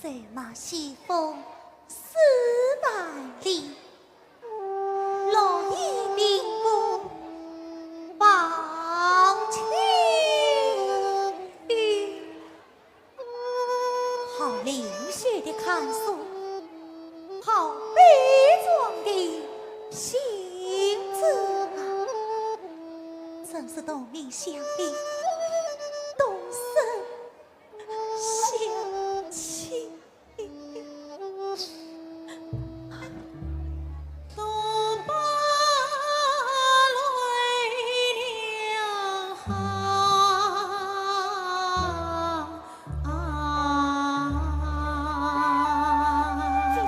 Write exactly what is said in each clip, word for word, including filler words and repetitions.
白马西风四万里，绿野灵谷望青云。好灵秀的看书，好悲壮的行姿啊！真是同名相比，同声 相气。姐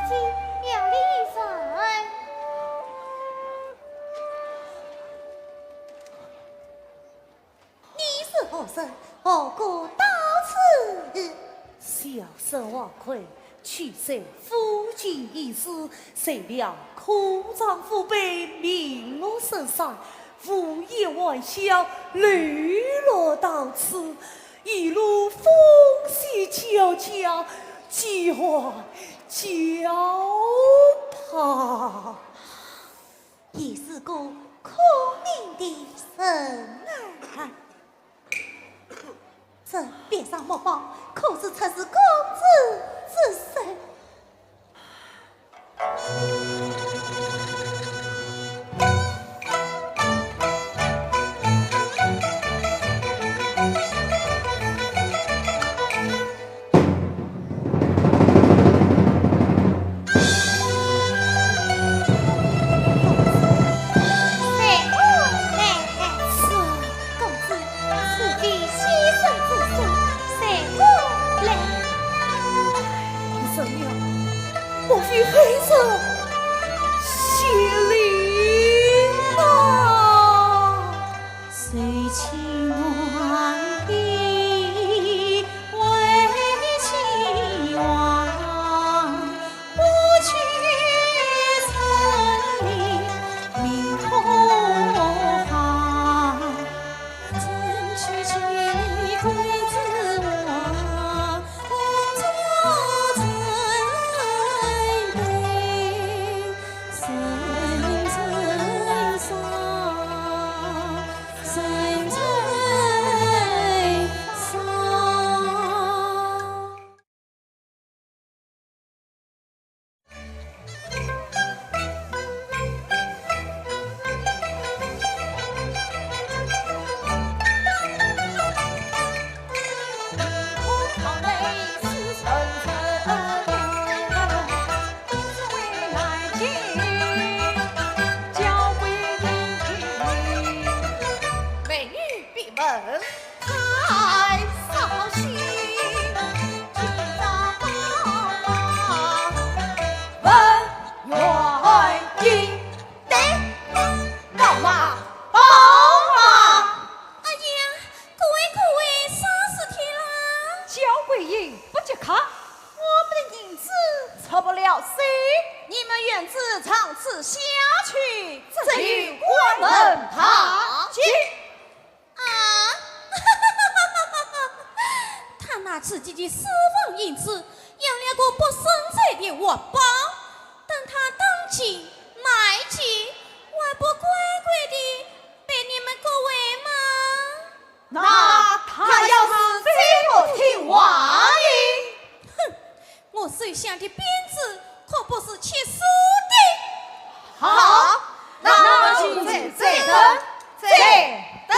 姐，妙龄一人。 你是何人？何故到此？小生王魁，去时赴京议事，谁料科场忽被名落孙山，无意还乡，流落到此，一路风雪交加，饥寒交迫。 也是个可怜的人儿。这边上墨宝，可是出自公子之手。 公子，此非先生之所，谁敢来？你怎样？莫非黑社谢灵啊？ 谁请王帝为齐王，不去成立明通汉。怎去见你贵子王，公主怎配 美女闭门。 哎呀，各位，各位，啥事体啦？焦桂英不及客。我们的银子出不了手，你们沿着长此下去，只有关门大吉。啊！他拿自己的私房银子，养了个不存在的活宝，等他当街卖街，还不乖乖地 被你们各位骂。那他要是再不听话呢？哼，我手下的鞭子可不是吃素的。好，那我们就再等，再等。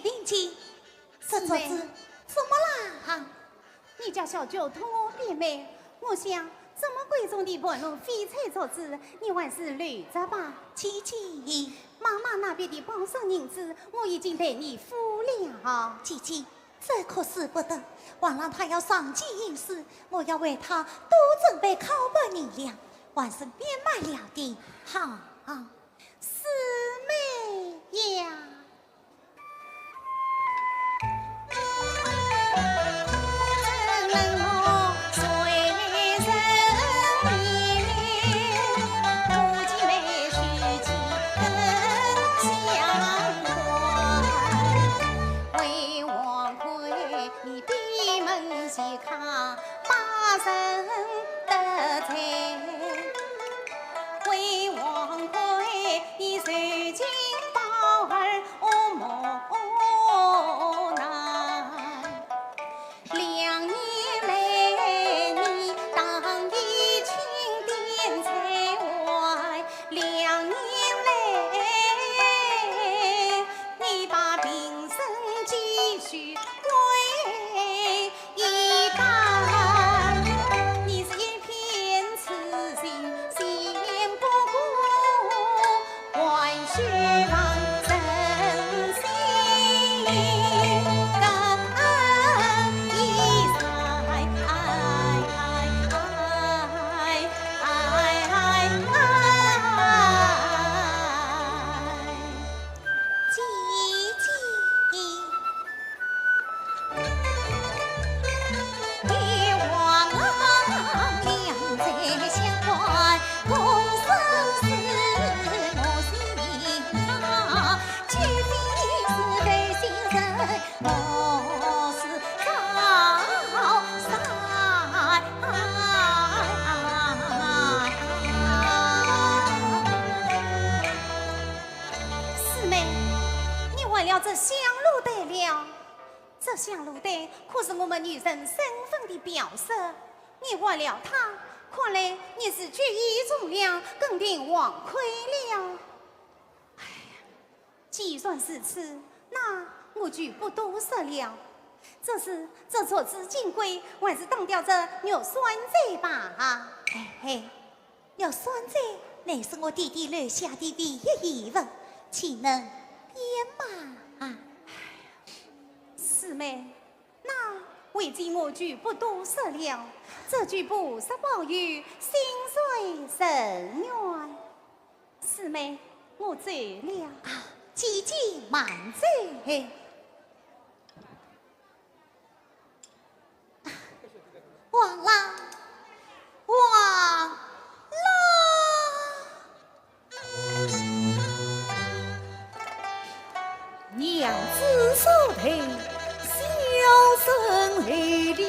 林姐，这镯子怎么啦？哈，你家小舅托我变卖，我想这么贵重的盘龙翡翠镯子，你还是留着吧。姐姐，妈妈那边的宝石银子，我已经代你付了。姐姐，这可使不得，皇上他要上计议事，我要为他多准备拷贝银两，还是变卖了的好。师妹呀。师妹，你换了这香炉袋了？这香炉袋可是我们女人身份的表色，你换了它，看来你是举意从良，更添枉亏了。哎呀，既然如此，那我就不多说了。只是这镯子金贵，还是当掉这玉簪钗吧。哎嘿，玉簪钗乃是我爹爹留下的唯一遗物，岂能变卖啊？师妹，那为姐我就不多说了，这就菩萨保佑，心随人愿。师妹，我走了。啊，姐姐慢走。嘿。 王郎，王郎。娘子所陪，小生来了。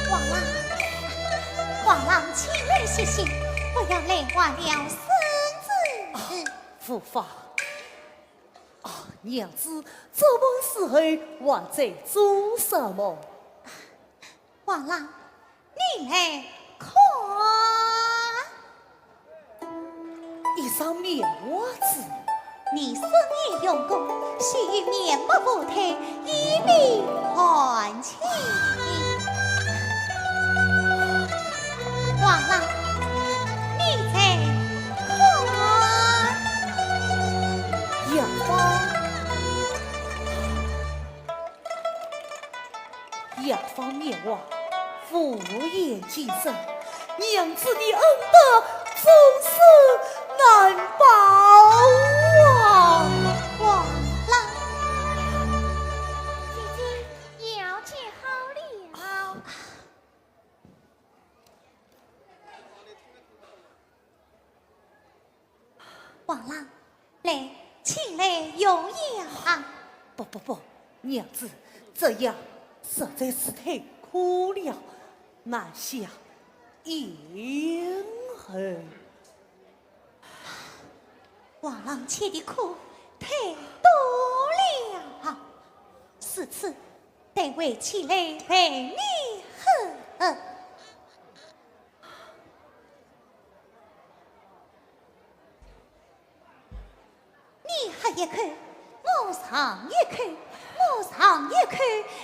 王郎，王郎，请你歇息，不要累坏了身子。无妨。啊，娘子，这般时候还在做什么？王郎，你来看。一双棉袜子。你深夜用功，须以棉袜覆体，以避寒侵。王郎，你再看。药方。 药方棉袜，无言见身，娘子的恩德终身难报啊！王郎。姐姐，药煎好了。 王郎，来，请来用药。不不不，娘子，这药实在是太苦了，难下咽喉。王郎吃的苦太多了，如此待我起来喂你喝。 你喝一口，我尝一口，我尝一口，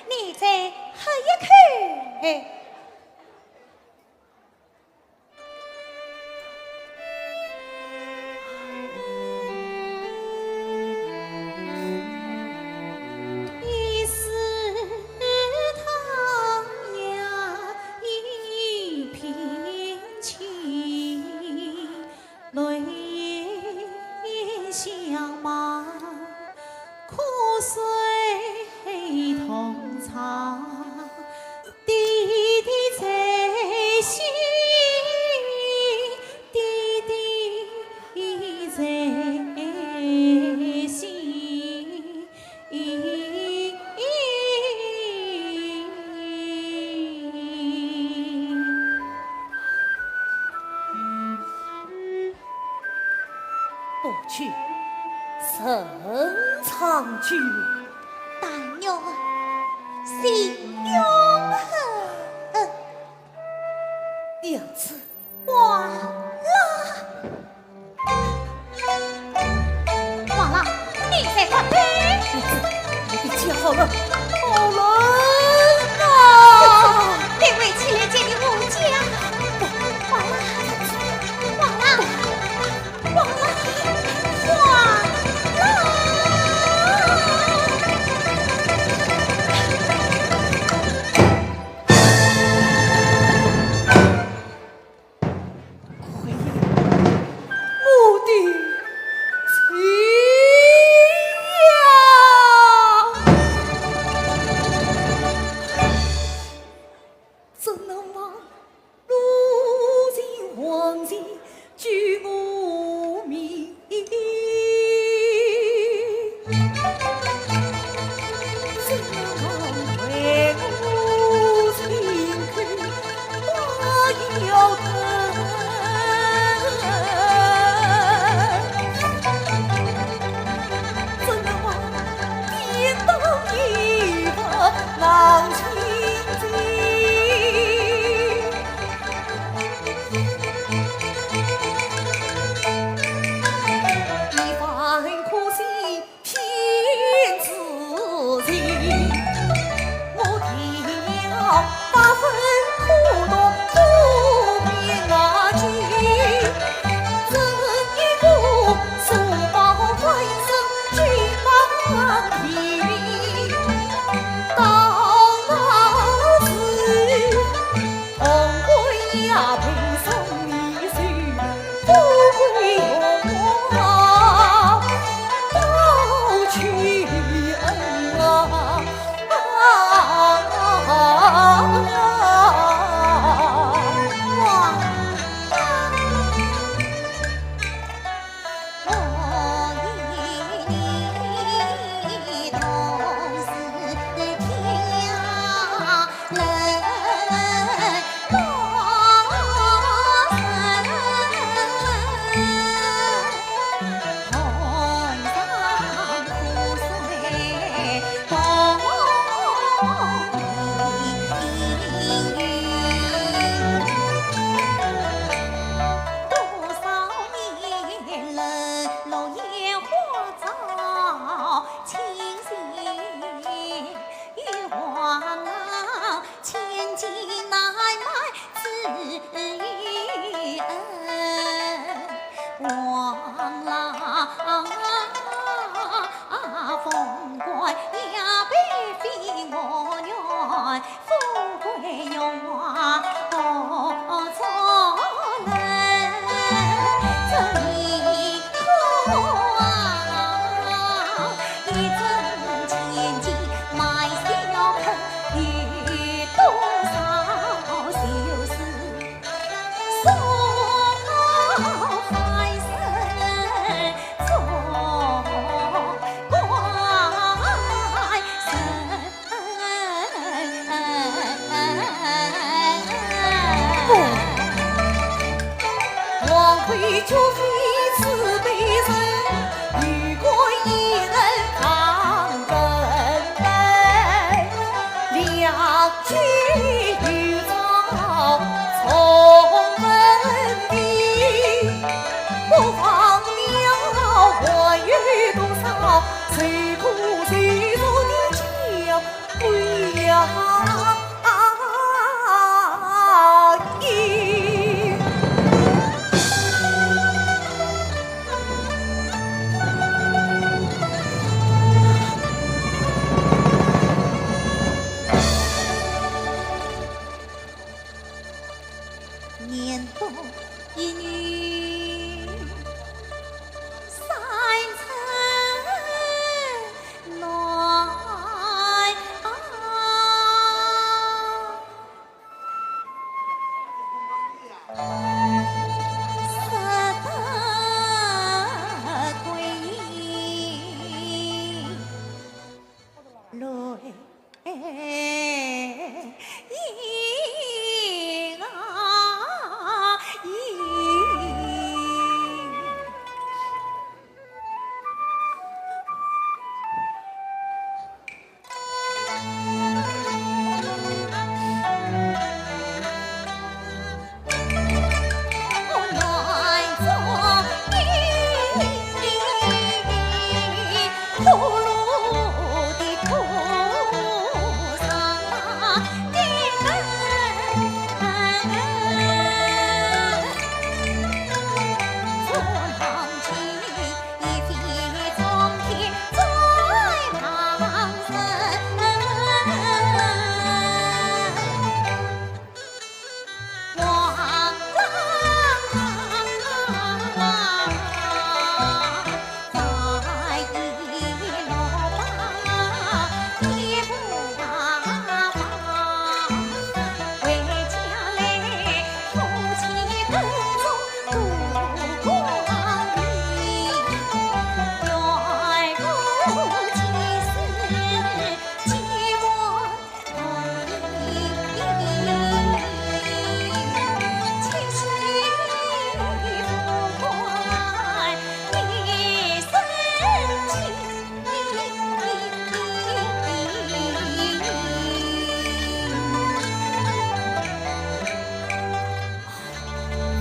你再喝一口。不去，人长久。但愿心永恒。娘子。 王郎。王郎，你在发呆？娘子，你别叫好了，好冷啊！待我起来给你护驾。王郎，王郎，王郎，王郎。 亏我的亲呀！怎能忘路尽黄泉救我命？年冬一月三春暖。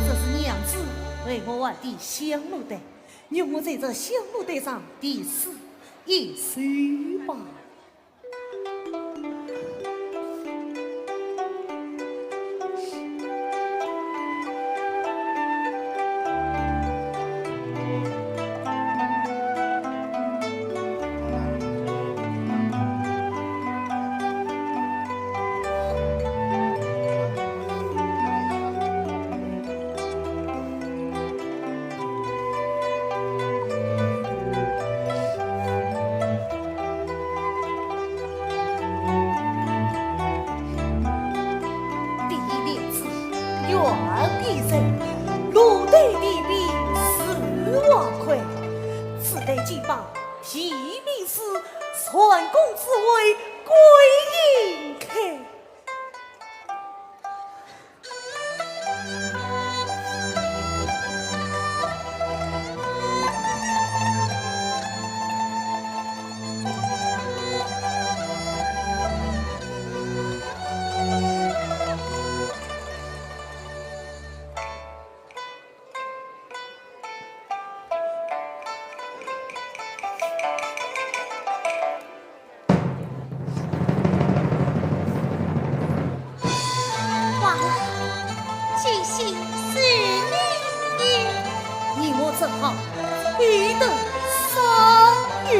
这是娘子为我换的香炉袋，愿我在这香炉袋上题诗一首吧。 第一联是愿一人，炉袋提笔似黄魁。此袋既把提名诗，传公子为桂英开。 王啊，这信是你的。你我正好，一等双运。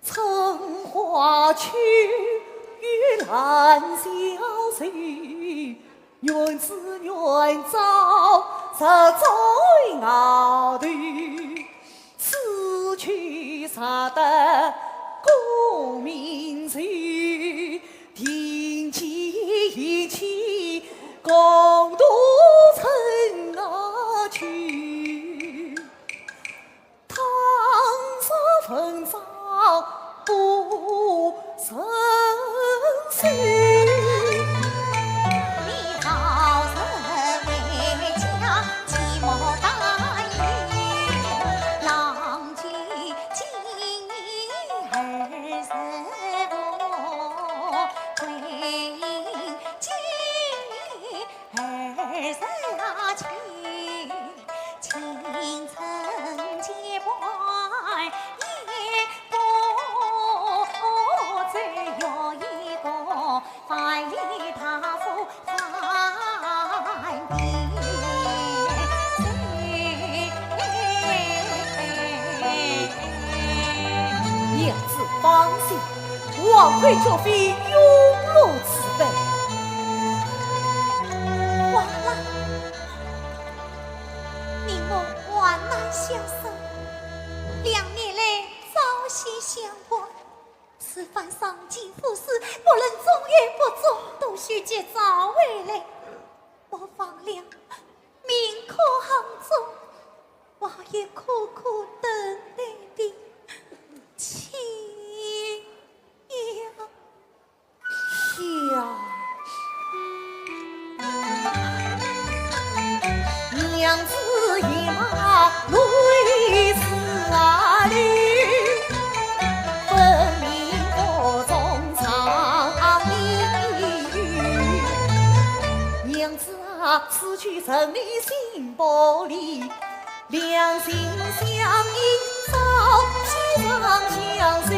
春花秋月兰香谁，愿只愿朝朝在遨游。此去若得功名谁，定寄一寄共度春秋。 倘若闻早不曾睡。娘子放心，王魁绝非庸碌之辈。王郎，你我患难相守，两年来朝夕相伴，此番上京赴试，不论中与不中，都须及早回来。我放了命科行中，我也苦苦等待的亲呀。 呀，娘子一把泪似啊流，分明不从常意。娘子啊，此去任你心不离， 两心相印，朝夕长相随。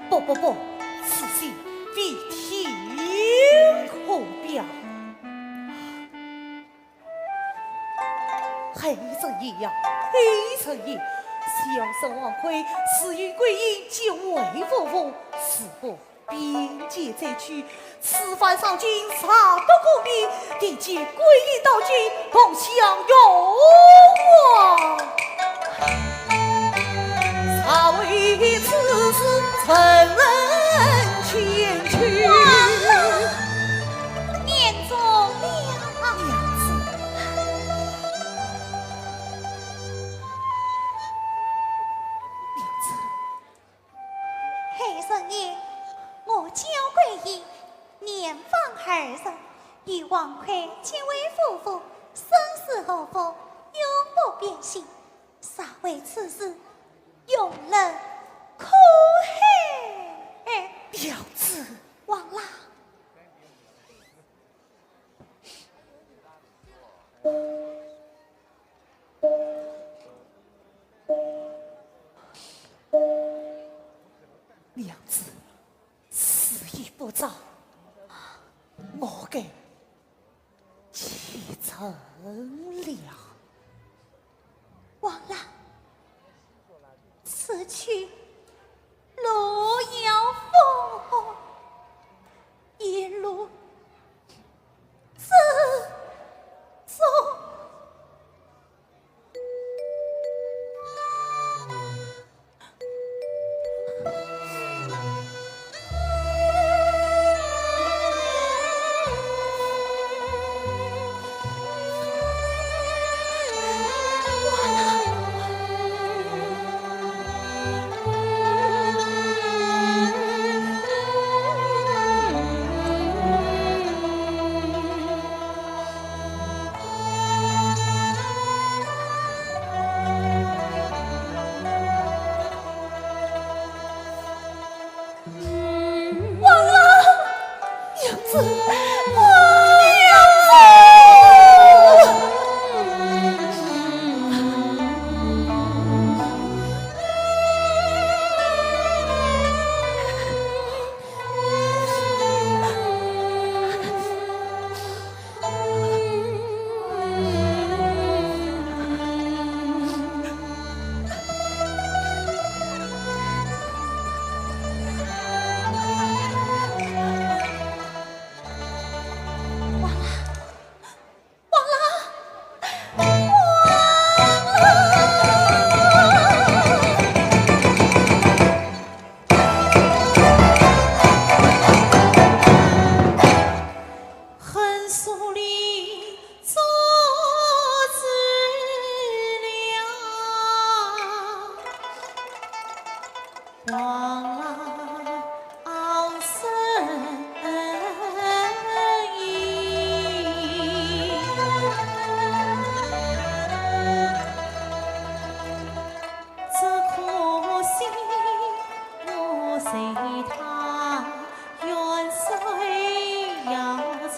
不，不，不，此信非天空飘。 黑着眼呀，黑着眼，小生王魁自幼归隐，极为伏伏，自不边界再去，此番上京，若得功名，定寄归隐到京，同享荣华。若为此事，怎忍前去？ 念中了。娘子，娘子。黑人言，我交桂英，年方二十，与王魁结为夫妇，生死祸福，永不变心。若为此事，容忍可恨。娘子。王郎。给继承了。王郎，此去路遥远，一路珍重。 王郎，娘子，娘子。 王郎，王郎，王郎！横竖立坐之了。 王郎身影。只可惜我随他远水要沉。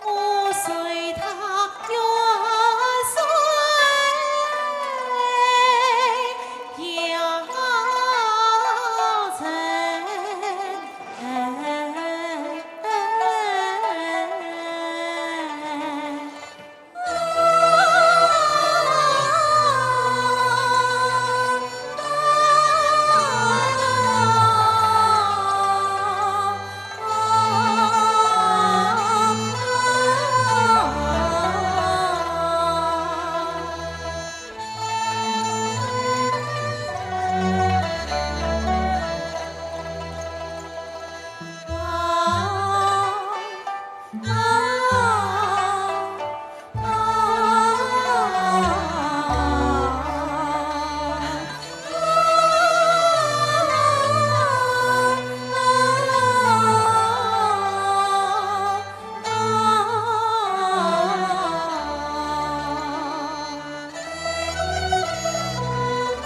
我随他远水要沉。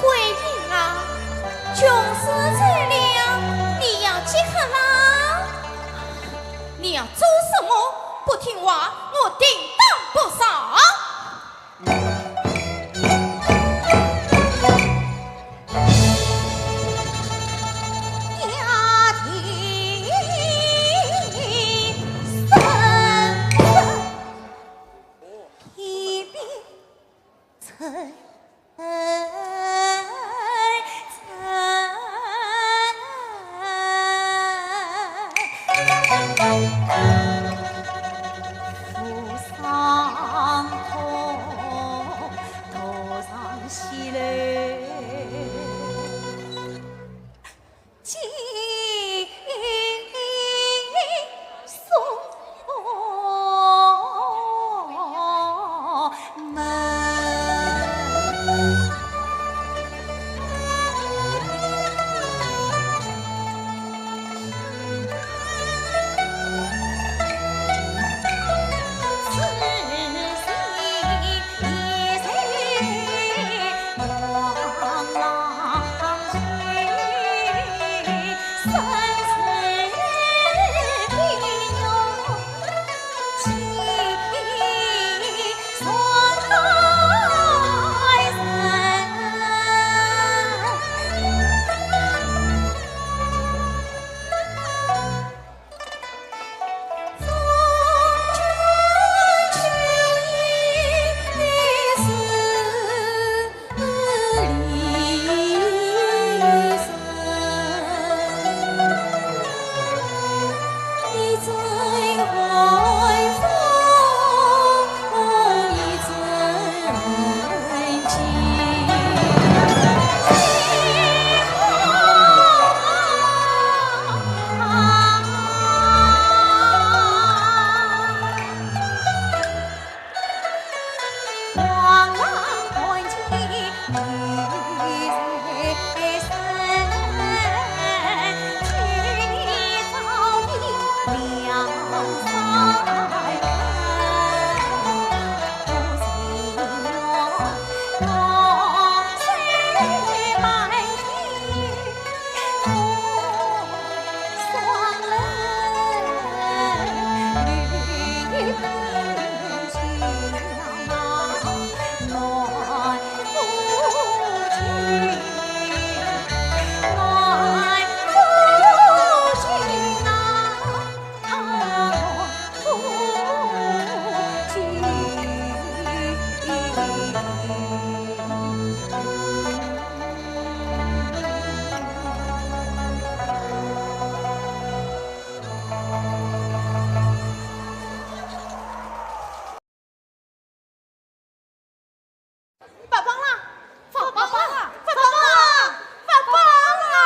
桂英啊，穷时走了，你要几刻啦？你要做什么？不听话，我定当不饶。发榜啦！发榜啦！发榜啦！发榜啦！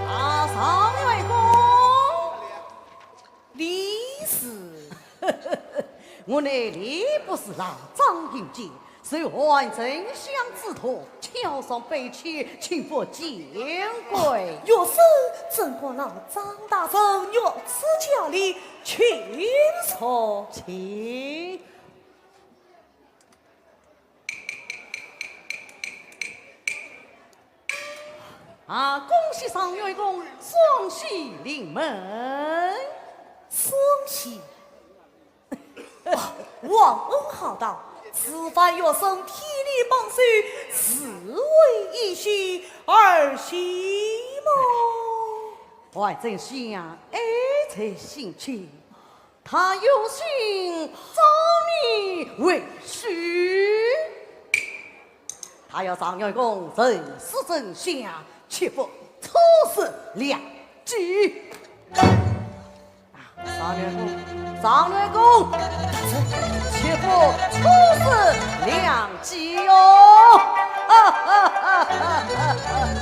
啊，状元公。李氏。我乃吏部侍郎张应建，受韩丞相之托，挑选卑缺，请复见贵。学生曾国老张大人御赐佳礼，请坐。请。 啊，恭喜状元公双喜临门。双喜？哦，皇恩浩荡，此番学生替你榜首，是为一喜二喜么？韩丞相爱才心切， 他有心招你为婿。他要状元公认识真相，切勿错失良机。啊，状元公，状元公，切勿错失良机哟！哈哈哈哈哈哈！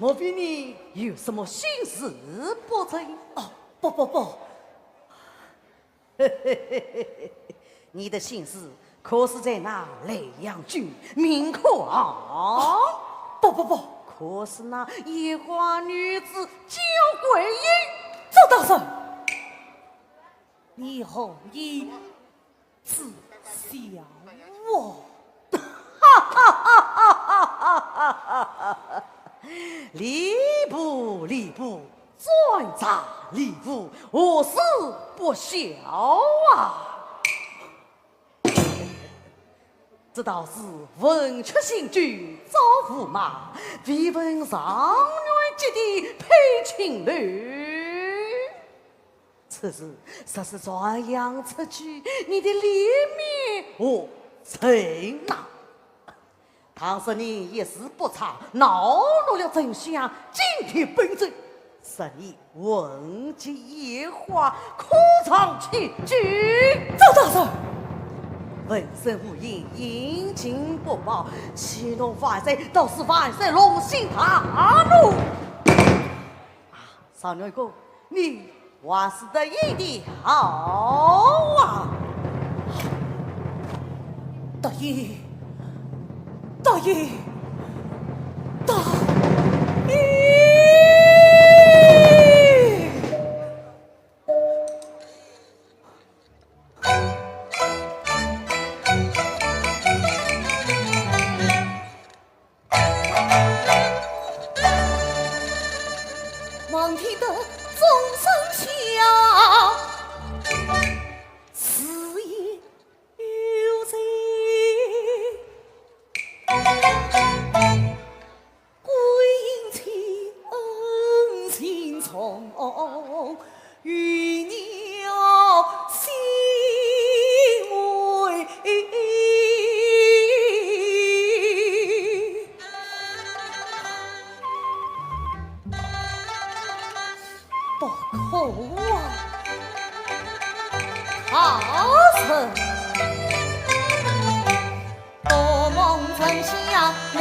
莫非你有什么心事不成？哦，不，不，不。你的心事可是在那莱阳郡明科啊？不，不，不。可是那烟花女子焦桂英？周大人，你何以 知晓我？吏部，吏部，专查吏部，何事不晓啊？这道是文曲星君招驸马，未闻状元及第配青楼。 此事若是传扬出去，你的脸面何存呐？倘若你一时不察，恼怒了丞相，今天本奏，说你闻及烟花，可尝其罪。周大人，闻声无应，刑情不报，岂能万岁，倒是万岁龙心大怒。 状元公，你还是得意的好啊！得意，得意，得意！ 望天得众生笑，自言有罪。桂英欺恩情重， 与你心为不可啊！好人。 多蒙丞相来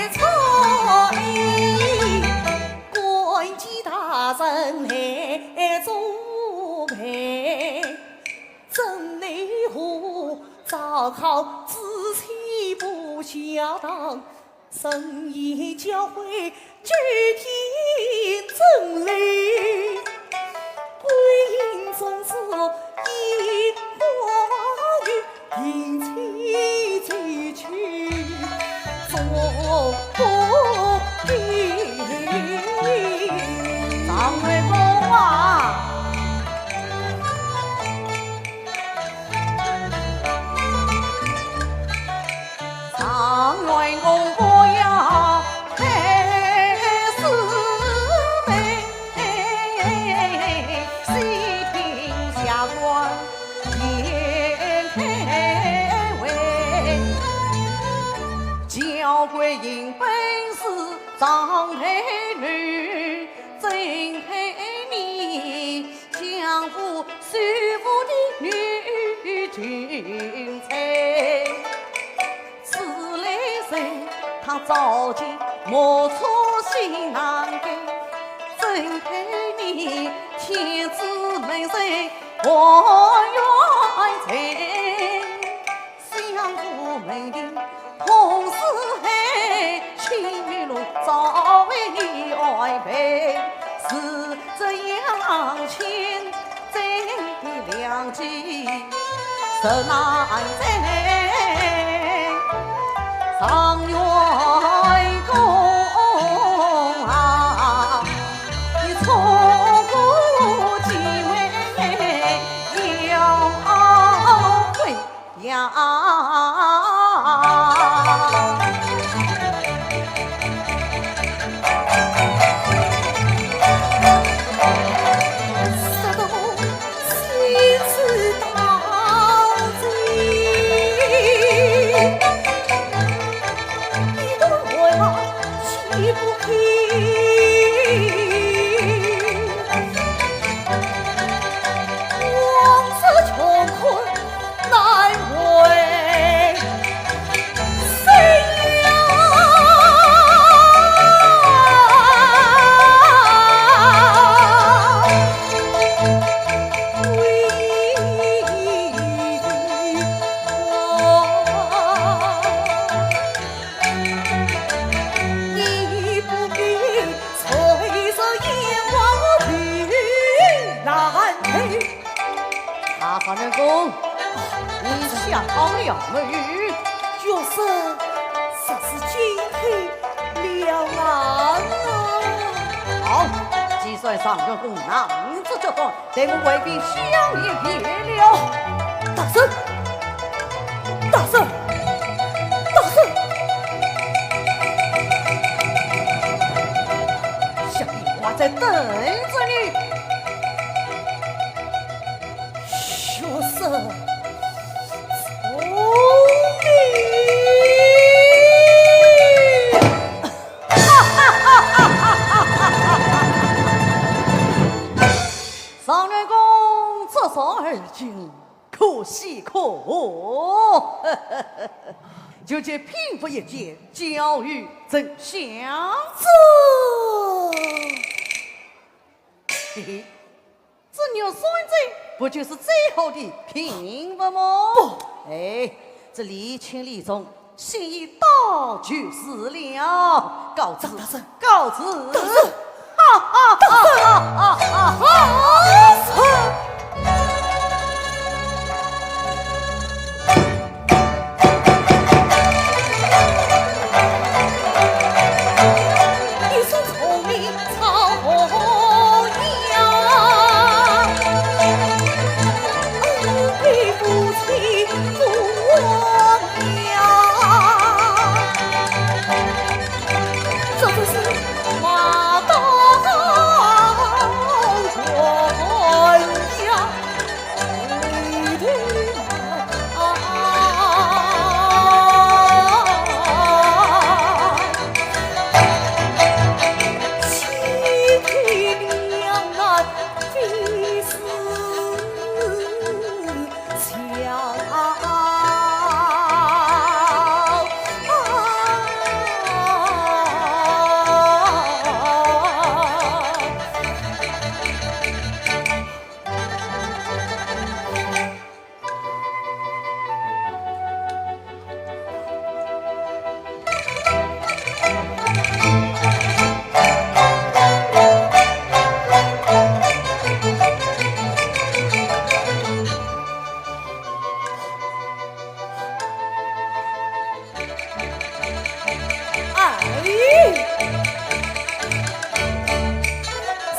作揖，观见大人来作陪。真奈何赵考之妻不孝当，深夜教诲九天真理。桂英终是烟花女， 因妻罪去终不定。状元公啊！状元公不要太自卑。 西平下官田太尉，焦桂英本是长腿女，怎配你相府首富的女君才？ 此来人，他早就目出心难改，怎配你天子门生何愿才？相府门庭同四海，青云路早为你安排，是这样亲 真的良机实难再。状元公啊，你错过机会要后悔呀。状元公，你想好了没有？学生实是进退两难啊。好，既然状元公难做决断，待我回禀相爷便了。大人，大人，大人，相爷还在等着你。 学生从命。状元公这招而今可喜可贺，就将聘妇一件交与丞相。这，嘿嘿， 这玉扇子不就是最好的聘物吗？不。哎，这礼轻礼重，心意到就是了。告辞，张大人，告辞。大人，哈哈哈哈哈哈！哎，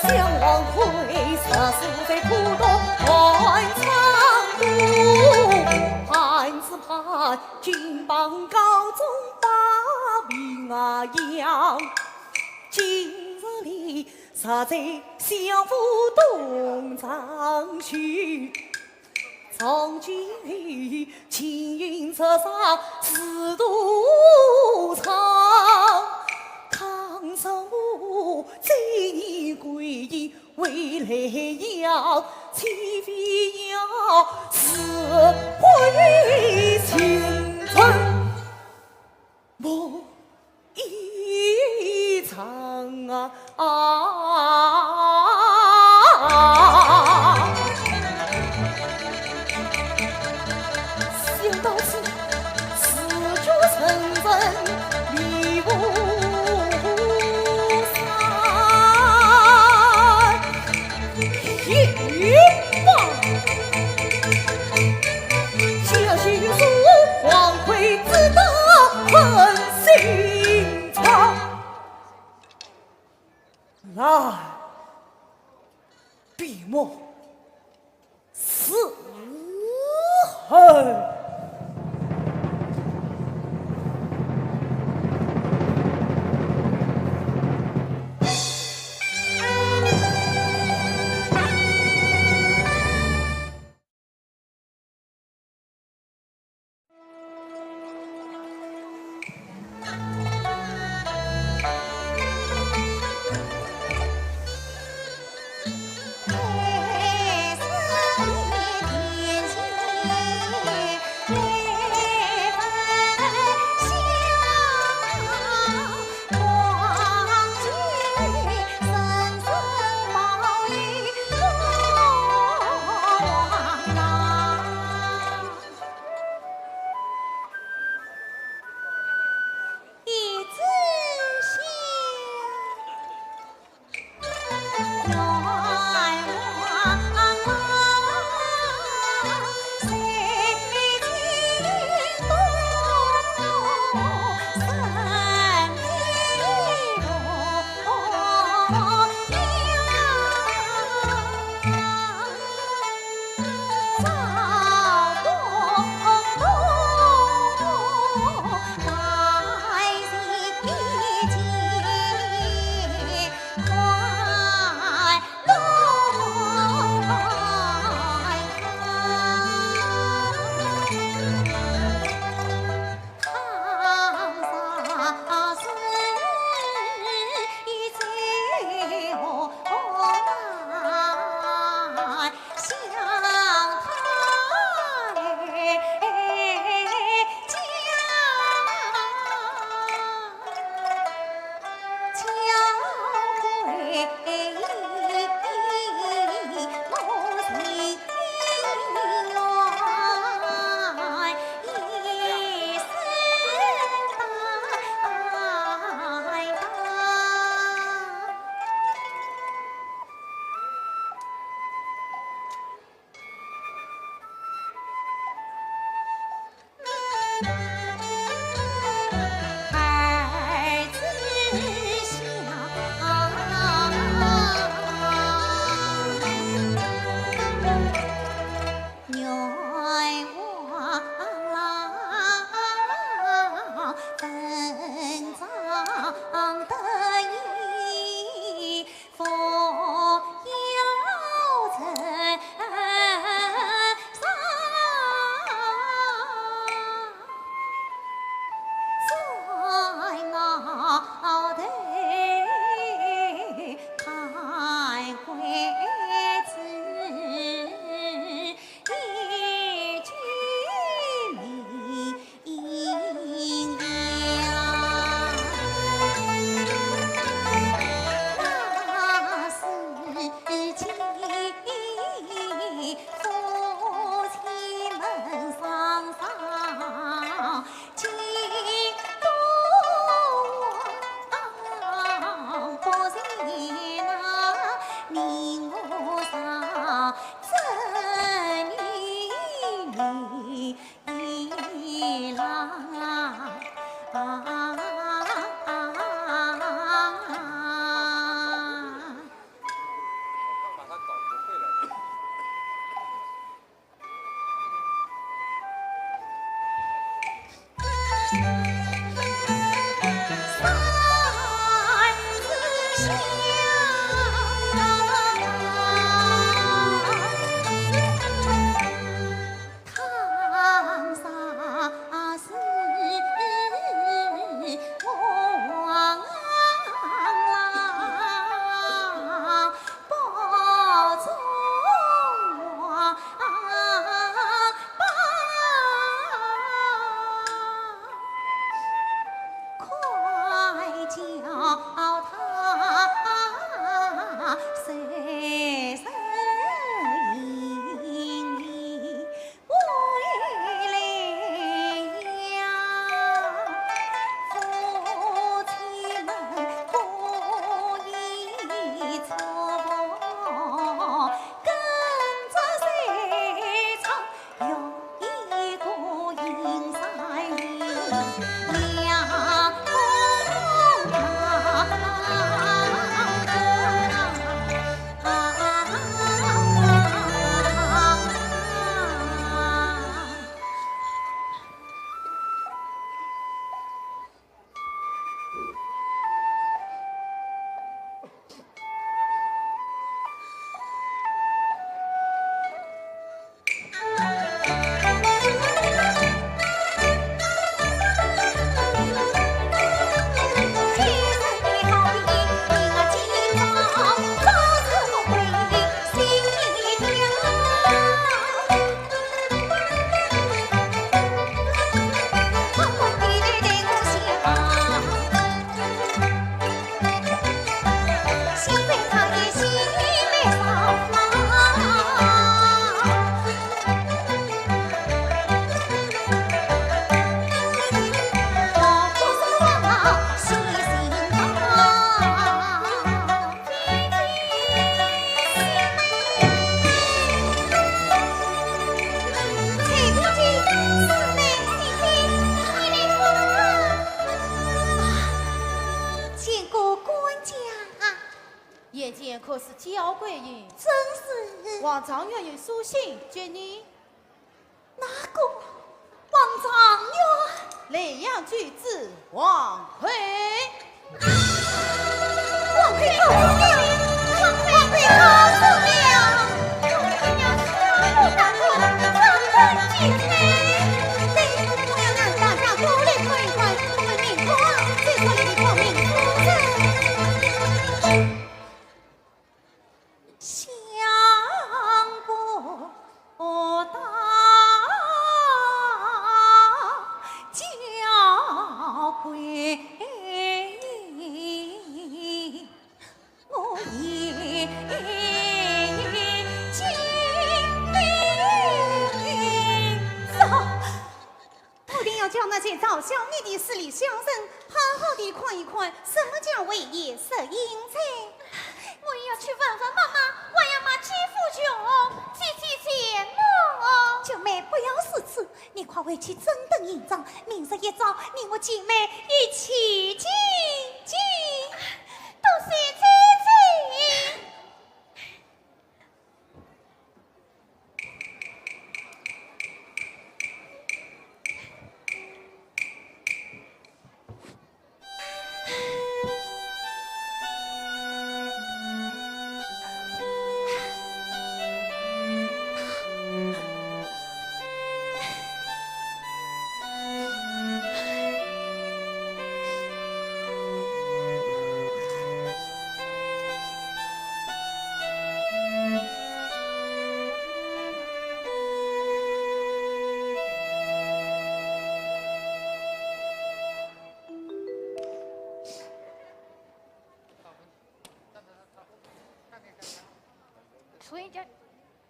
想王魁十四岁苦读寒窗读，潘子潘金榜高中把名扬。今日里实在相府东张去， 从今青云直上紫禁城，倘若我再念归隐，回来要，岂非要自毁前程？ 梦一场啊！想到此，自觉沉沉迷雾山，一语忘。见过官家。眼前可是焦桂英？正是。皇状元有书信接你。 哪个皇状元？莱阳郡主王魁。王魁告状了！王魁告状了！大哥，怎么解开？对，我要让大家过来看一看，我们明天就说你的光明夫人。 想不到焦桂英，我也竟走。 我定要叫那些嘲笑你的势利小人好好地看一看，什么叫危言失言哉。我也要去问问妈妈，还要骂姐夫穷，姐姐贱哦。九妹，不要如此，你快回去整顿行装，明日一早你我姐妹一起进京。多谢姐姐。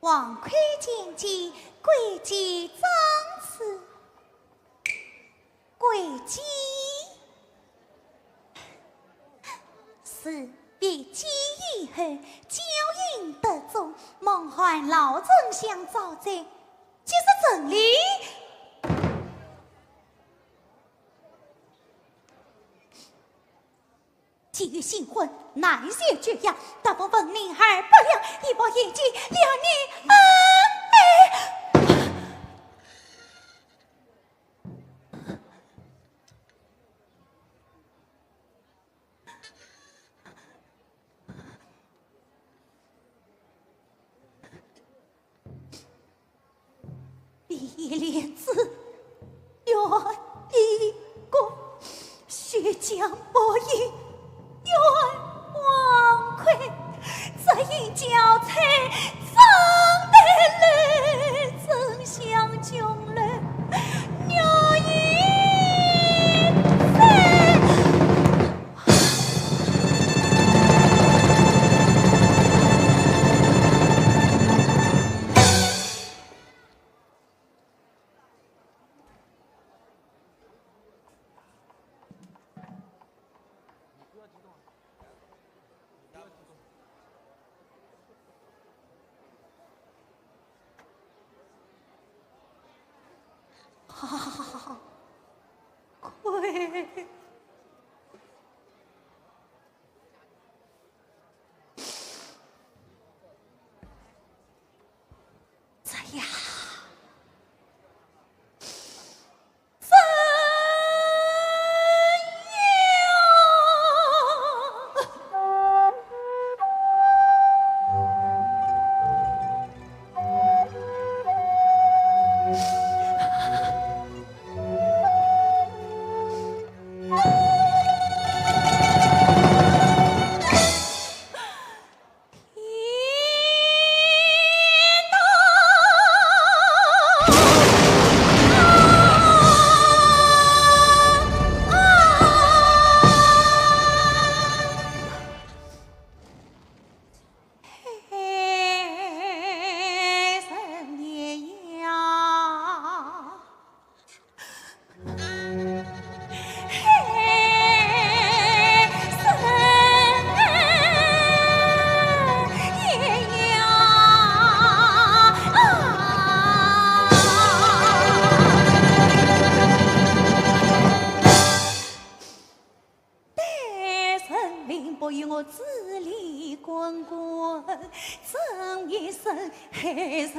王魁见驾，跪见长辞。跪见。是，别驾以后，娇饮得中，望韩老丞相招罪，即是成礼。 既有新婚，难消旧爱，大风闻听而不亮，一步一步，两年恩爱。 碧莲子，愿以功，须将薄银，愿王魁，折银交彩，妆奁楼，争相琼楼，玉衣簪。 好，快。 这呀，怎样？待神明不与我之礼滚滚，正一生黑人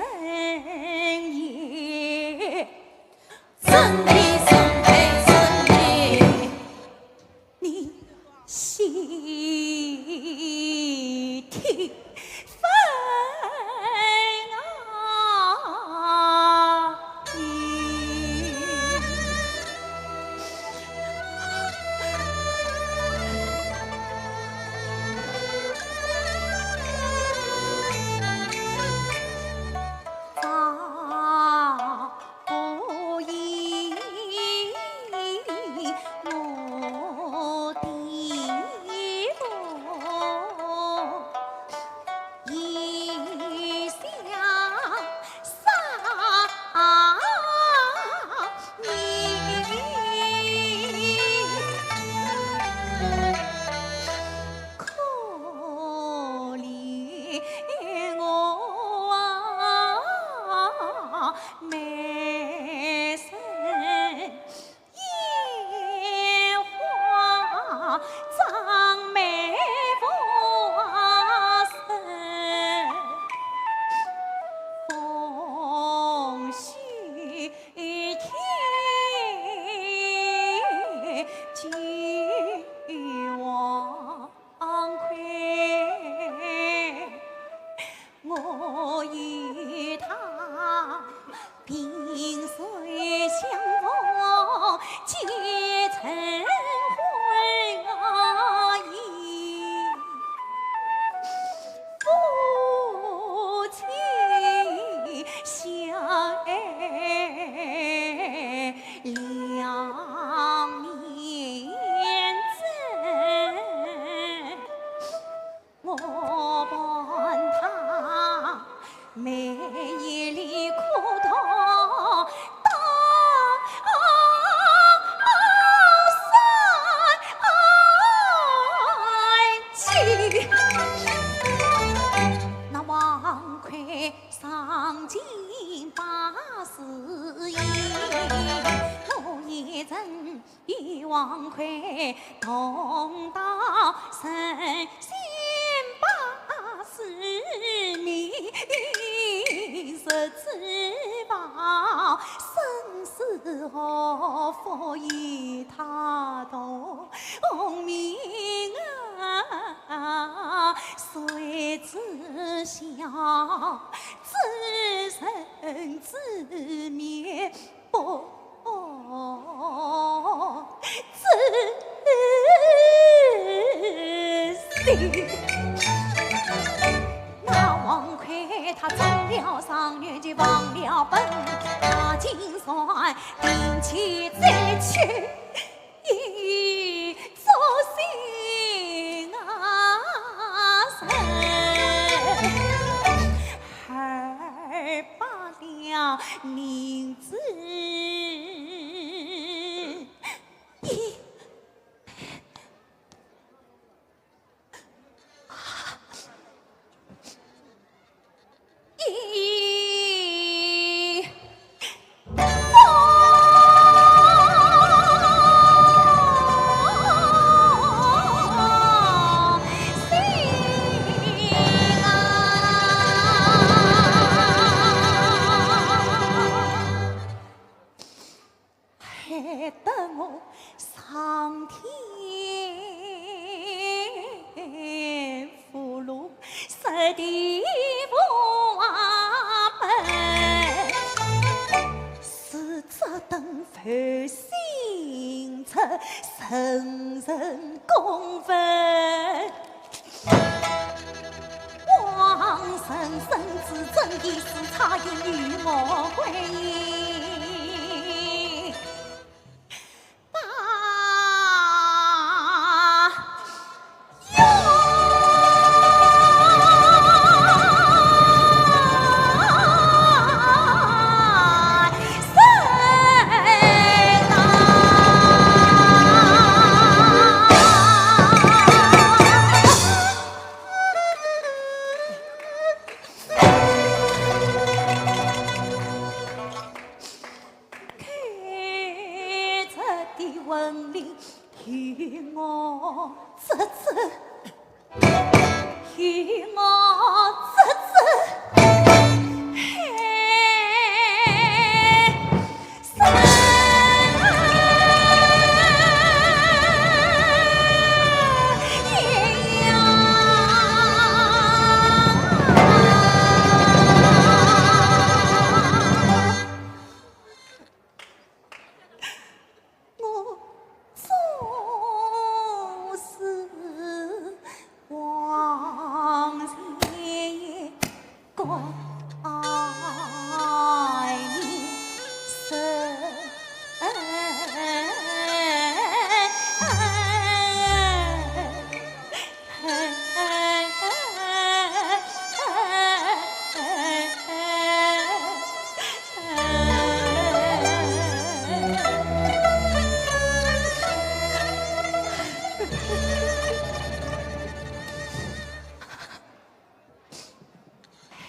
也。 身体，身体，身体。你细听分啊。王魁同到神仙把世面，日子薄，生死祸福与他同命啊，谁知晓知人知面。 不知情。那王魁他中了状元就忘了本，他竟然定期再去，一作兴啊人。二百两银子。 一，一封信啊。 害得我上天无路，下地无门，是这等负心汉，人人公愤。 王生生子真的是差一与我归。开着的魂灵与我啧啧，与我啧啧，嘿。 我总是望前过。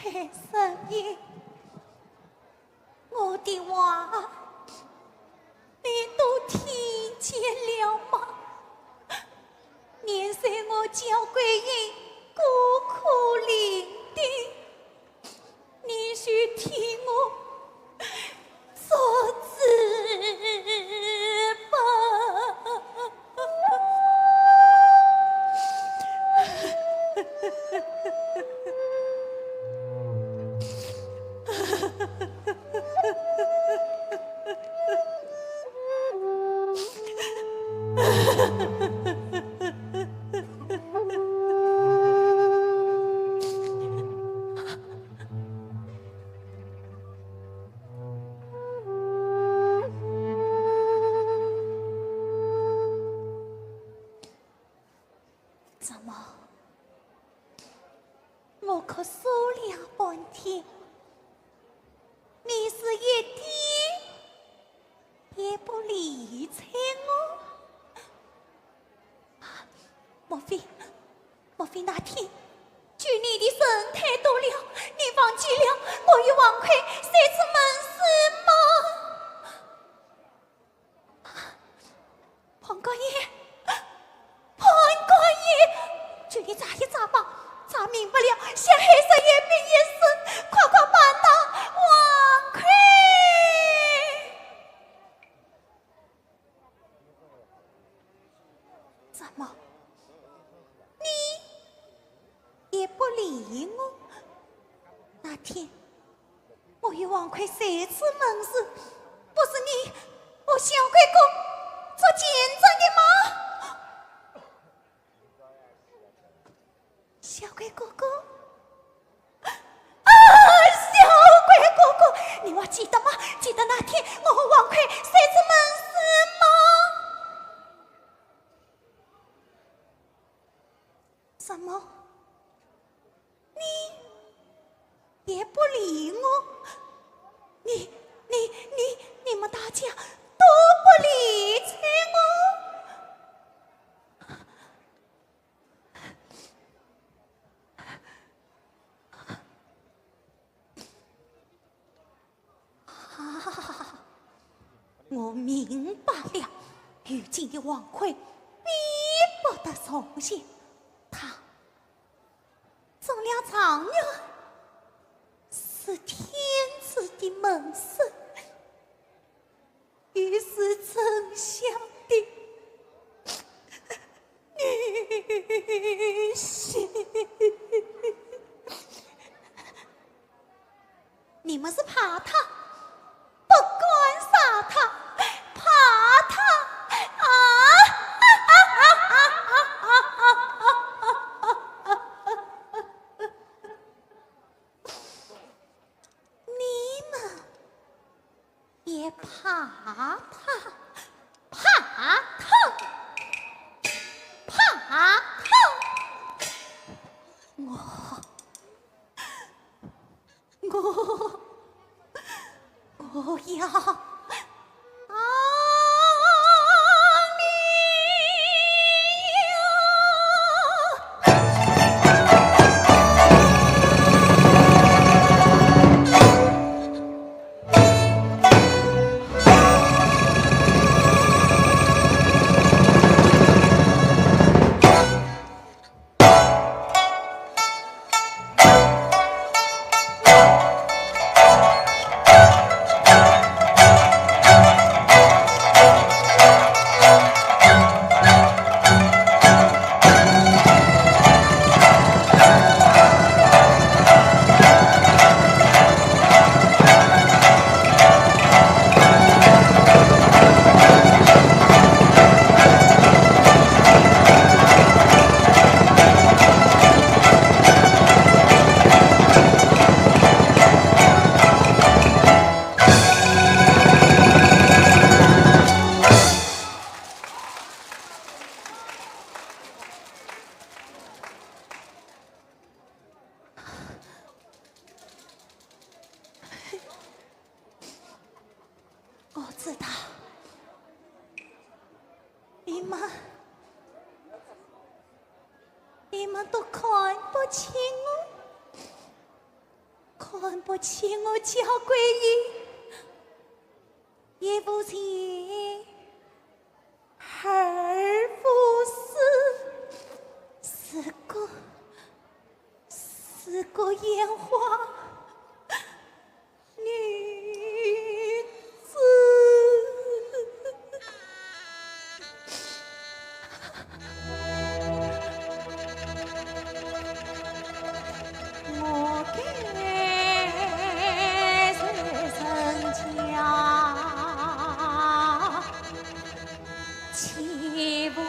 哎，三爷，我的话，你都听见了吗？念在我焦桂英孤苦伶仃，你就替我 做主吧。怎么，我可说了半天，你是一点也不理睬我？ 莫非，莫非那天救你的人太多了，你忘记了我与王魁三次盟誓吗？啊，王高爷，此门事，不是你和小鬼哥做见证的吗？小鬼哥哥，啊，小鬼哥哥，你还记得吗？记得那天我和王魁摔出门事吗？什么？你也不理我？你、你、你、你们大家都不理睬我？啊，我明白了，如今的王魁比不得从前，他中了状元，是天赐的门生，又是丞相的女婿。你们是怕他，不敢杀他，怕他啊！你们也怕他，怕他，怕他！我，我，我要……我知道，你们，你们都看不起我，看不起我焦桂英，也不起 二不是，是个，是个烟花女子。我该是人家 欺负我。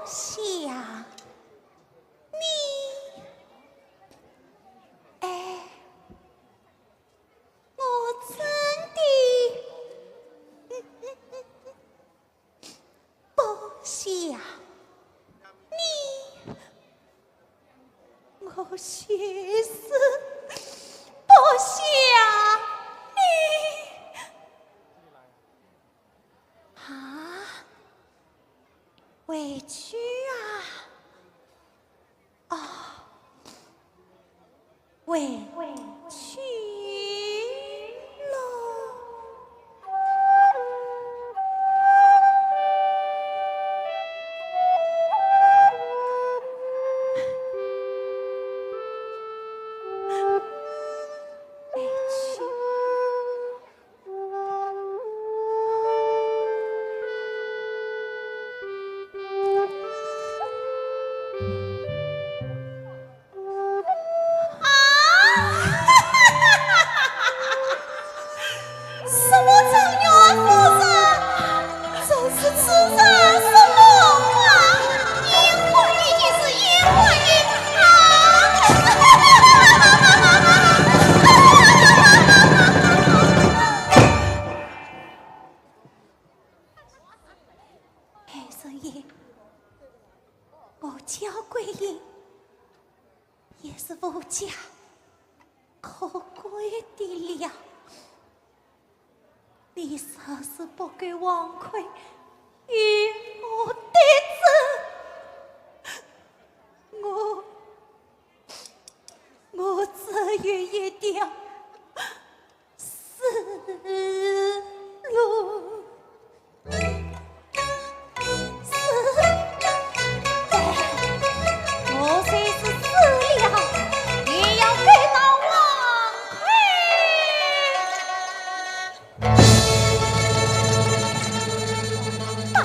想你。哎，我真的不想你，我就是不想你。 啊，委屈啊，哦，委屈了。委屈。 啊！什么状元夫人？真是此人什么啊？鄢官人就是鄢官人啊！哎，人也，我焦桂英也是无家可归的了。你若是不给王魁与我对质，我，我只有一条死路。 是，对，我虽是死了，也要回到王魁。到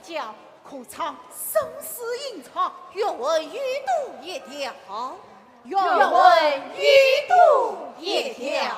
叫，可唱《生死吟唱》，愿闻一度一调。愿闻一度一调。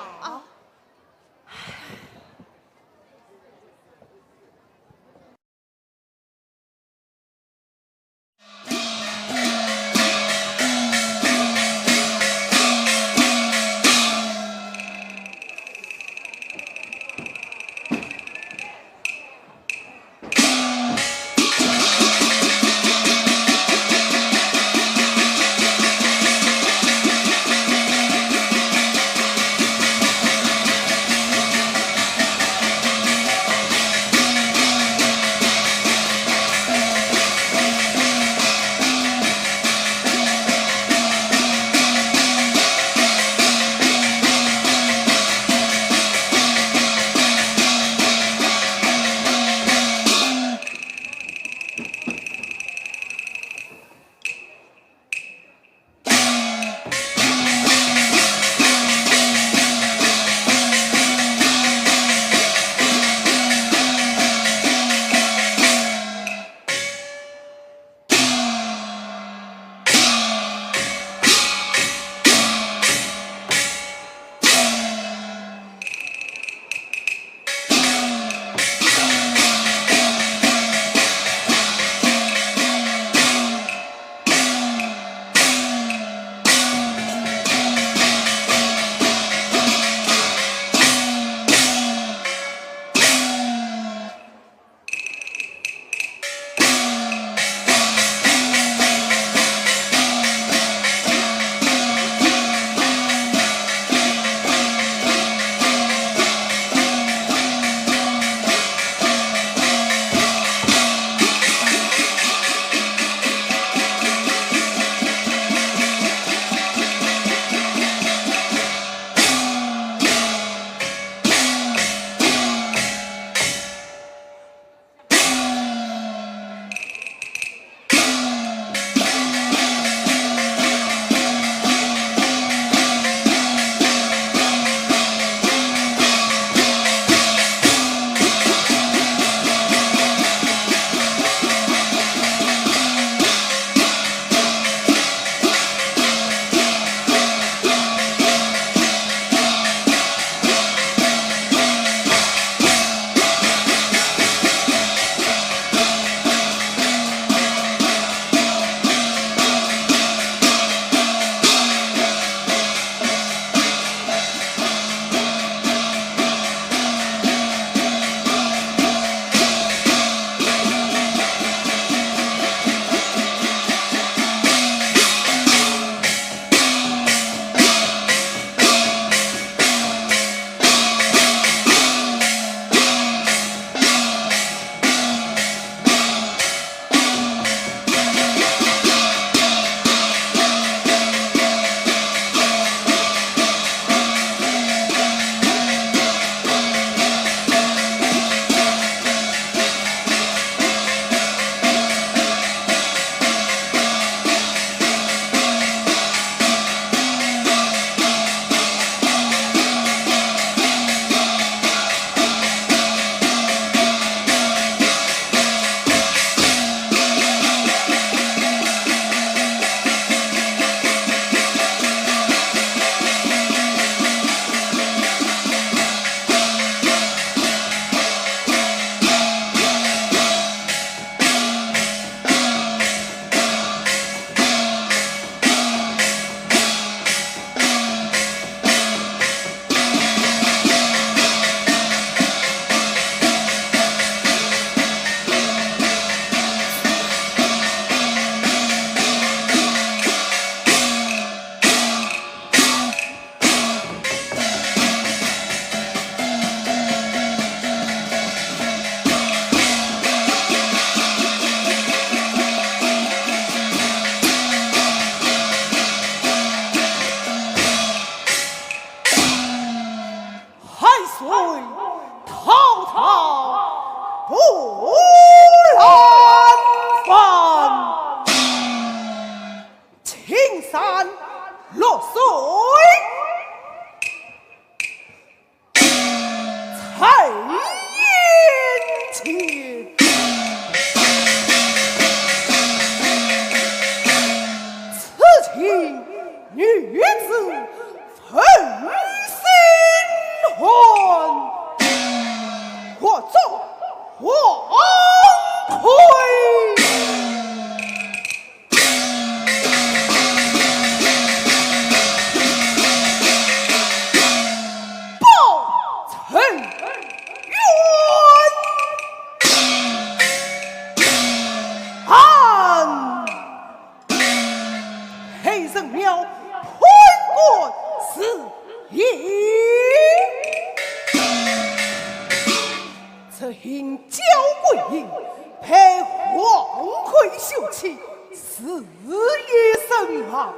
死也身亡。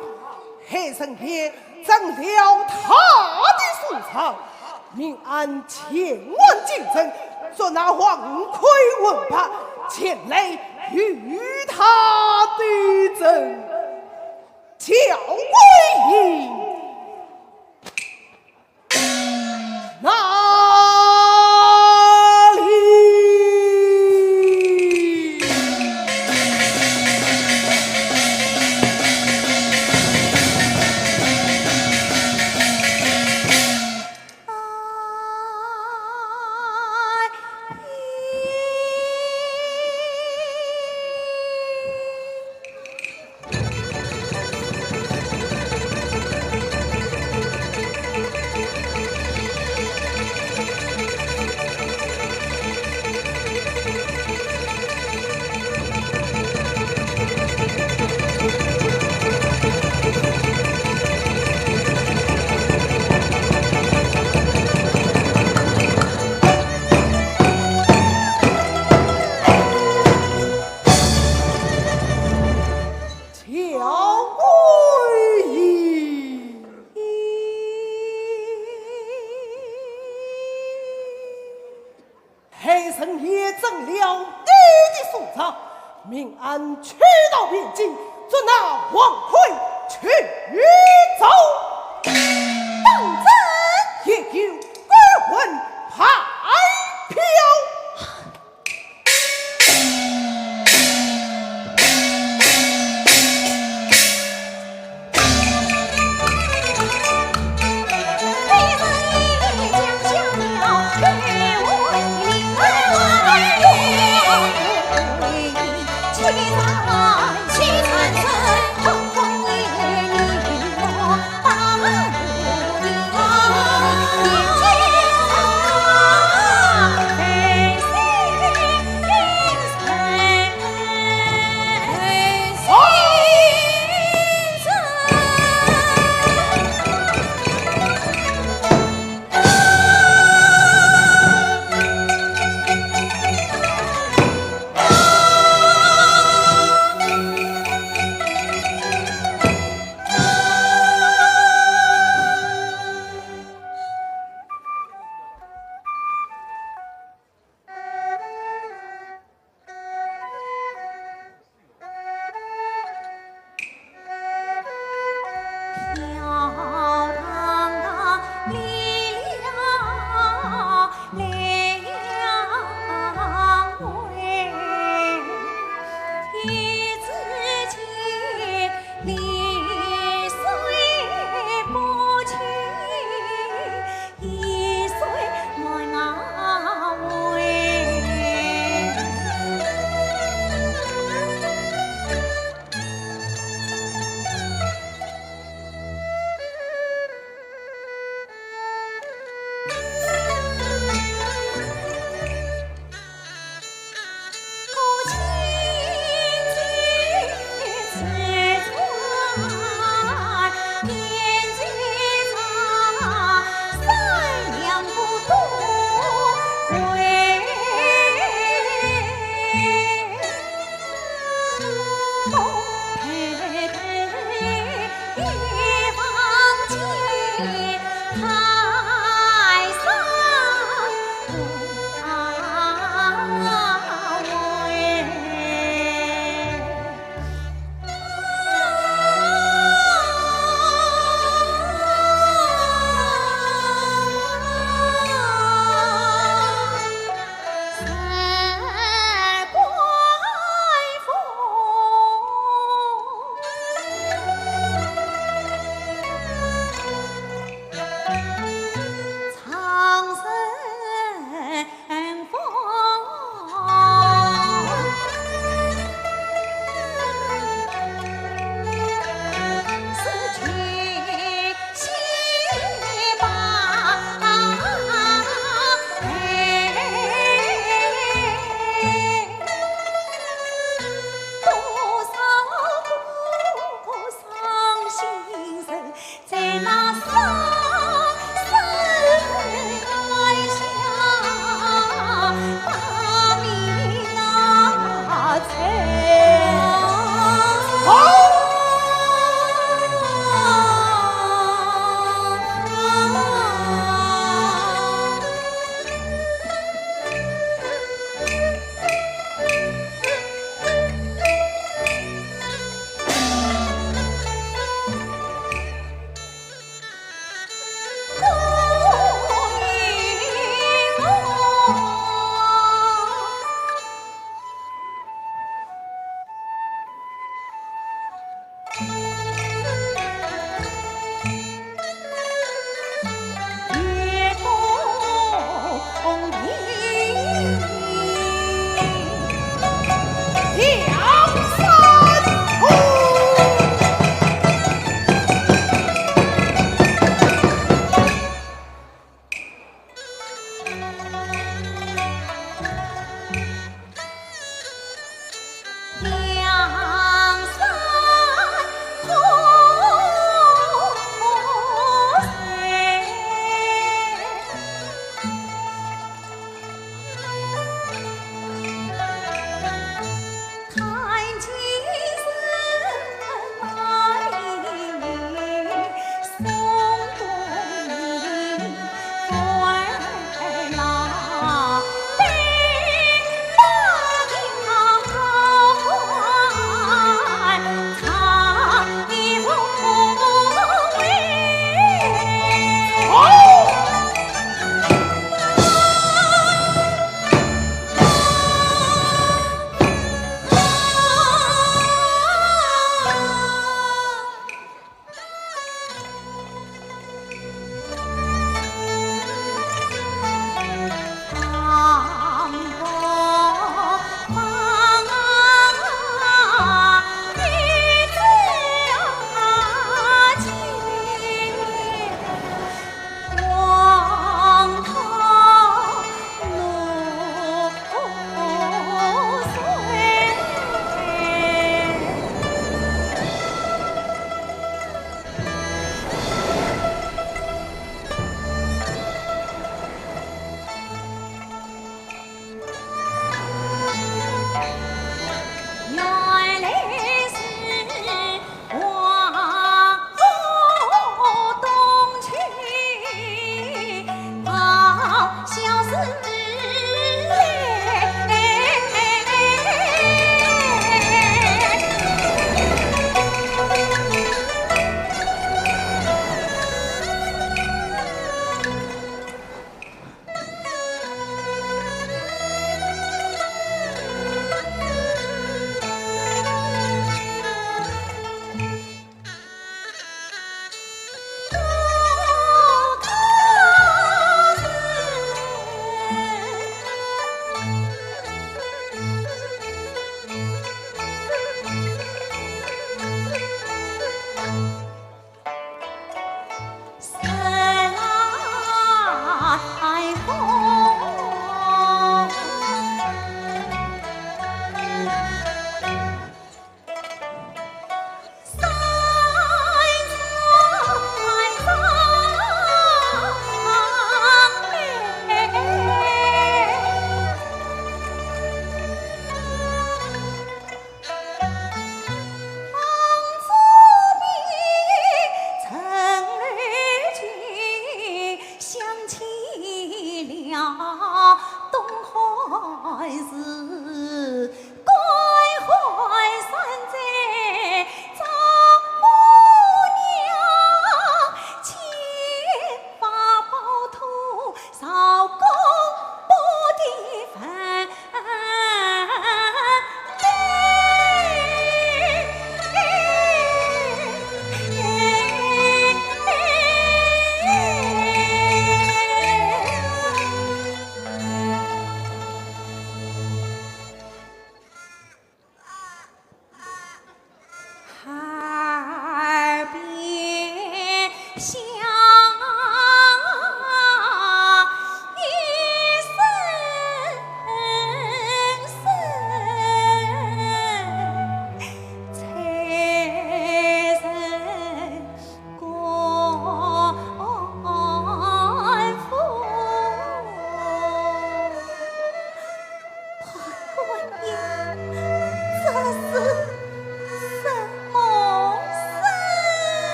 海神爷斩了他的首级，命俺前往京城，捉拿王魁文白，前来与他对质。 赵贵人哪里？海神爷斩了你的首级，命俺去到汴京，捉拿王魁去斩。当真？也有官文派票。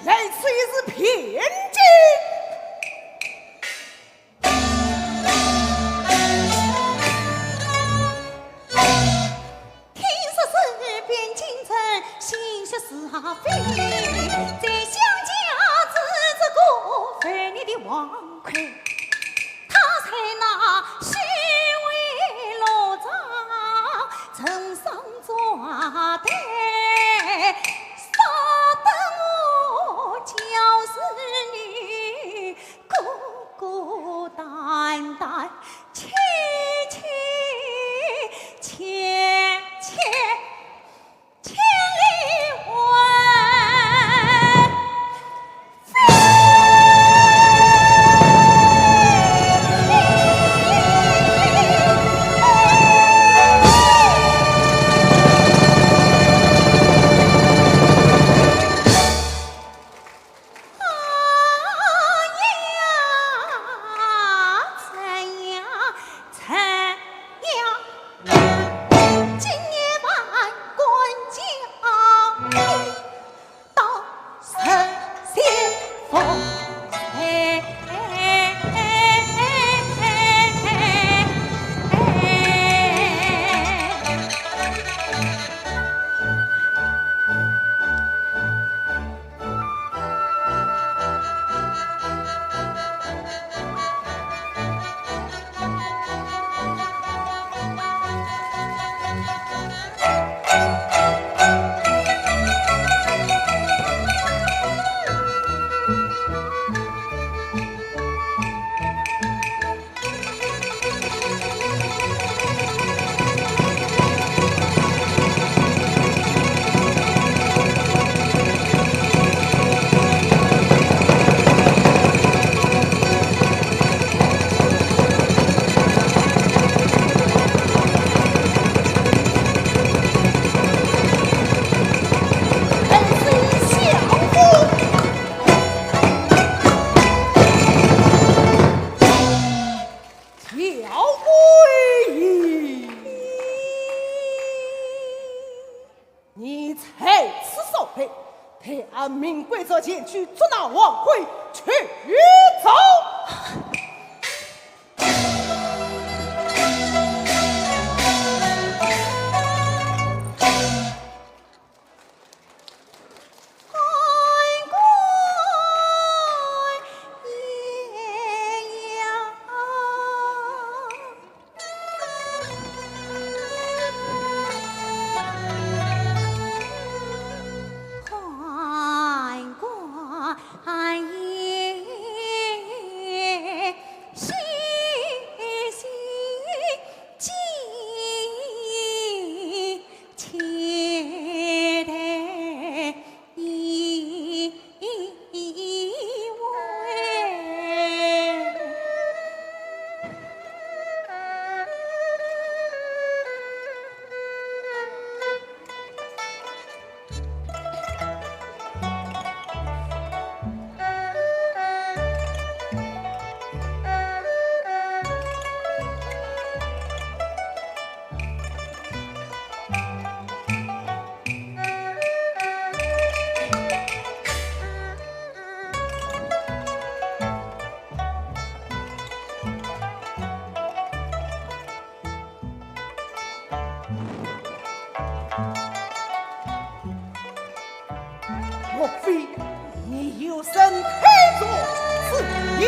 来，此一是骗金。听说是骗金子，心说是非，在乡下只做个分你的王魁。 他在那西围罗庄镇上抓的，杀得我教示你孤孤单单，凄凄切切。 千里外。你在此受陪，待俺命贵族前去捉拿王魁，去走。莫非你有生推磨之意？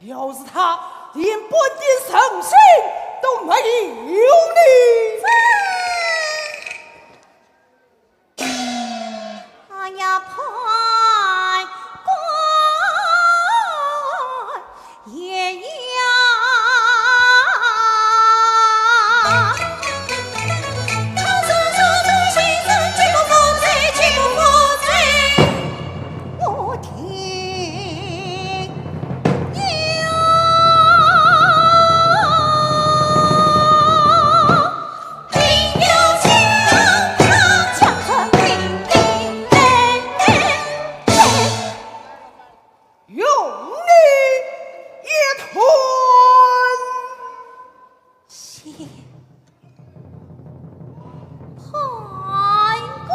要是他连半点诚信都没有呢？哎呀，判官爷呀！容你一吞。谢判官。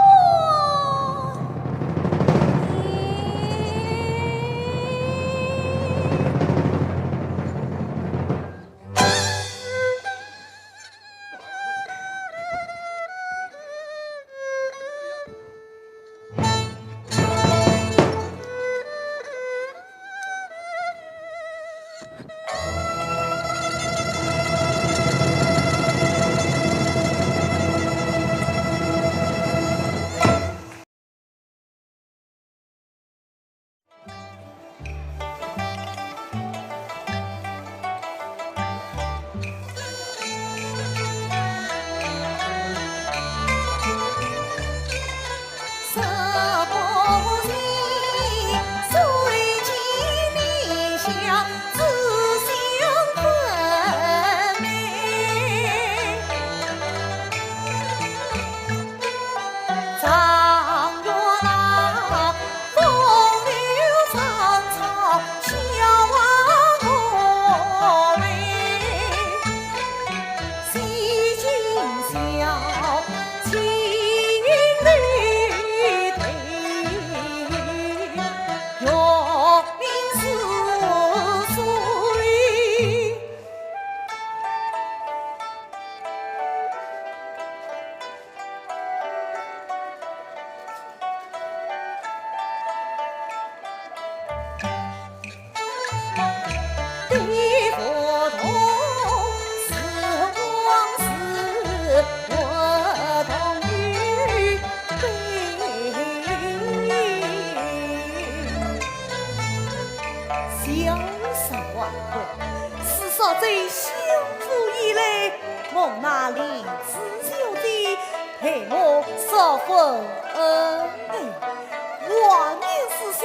小生王魁，自少主相府以来，蒙那林子小姐待我十分恩爱。华年似水，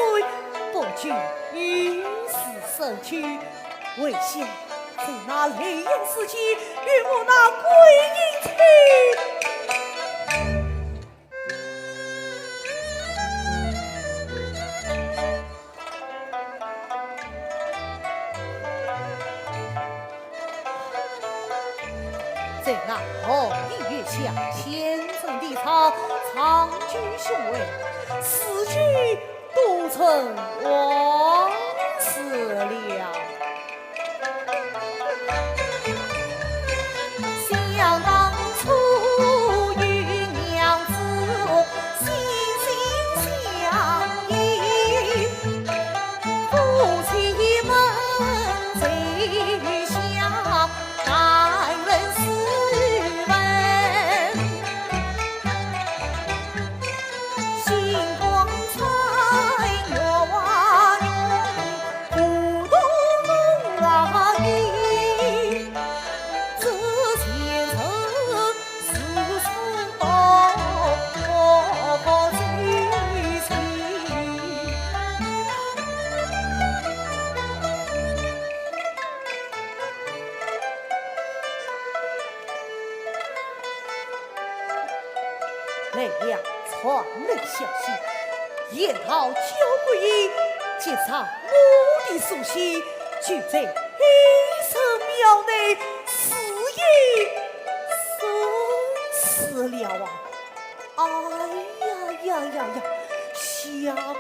不久与世长去，为想在那雷阳世界，与我那桂英妻 在那红衣月下，天真地草，长居胸怀，此去都成往事了。 想当初与娘子心心相印，夫妻门前下，难忍斯文。 星光穿越华容，不懂风浪雨。这前程似是不可追寻。 来呀，传来消息，言道焦桂英，即上我的书信，就在黑神庙内自缢身死了啊！哎呀呀呀呀，下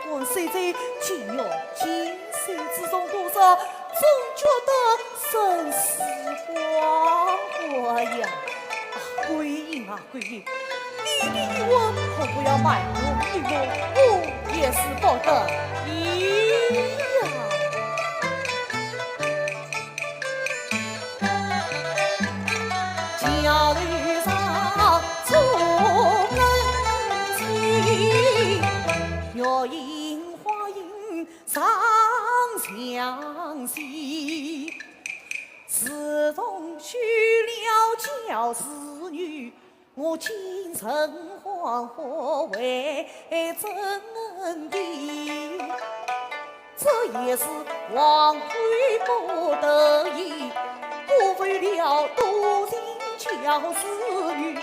官虽在金玉金山之中度日， 总觉得生死关关呀。啊，桂英啊，桂英，你的一吻，恐怕要瞒我一梦，我也是不得已呀。银花映长相惜。自从娶了焦氏女，我精神恍惚为争的。这也是皇后不得已，辜负了多情焦氏女。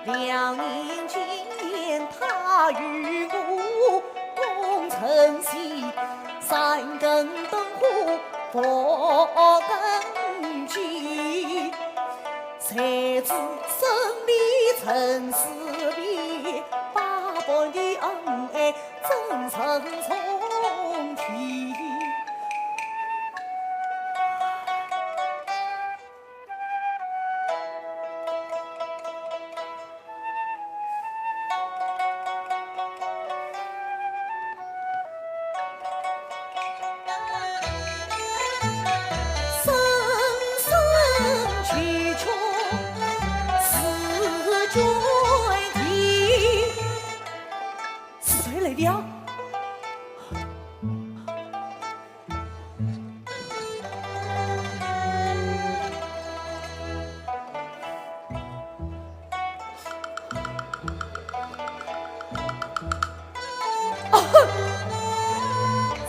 两年前，她与我共成亲，三更灯火佛灯前，谁知生离尘世别，百般的恩爱怎生重提？ 声声啼哭似怨啼。是谁来的呀？ 啊，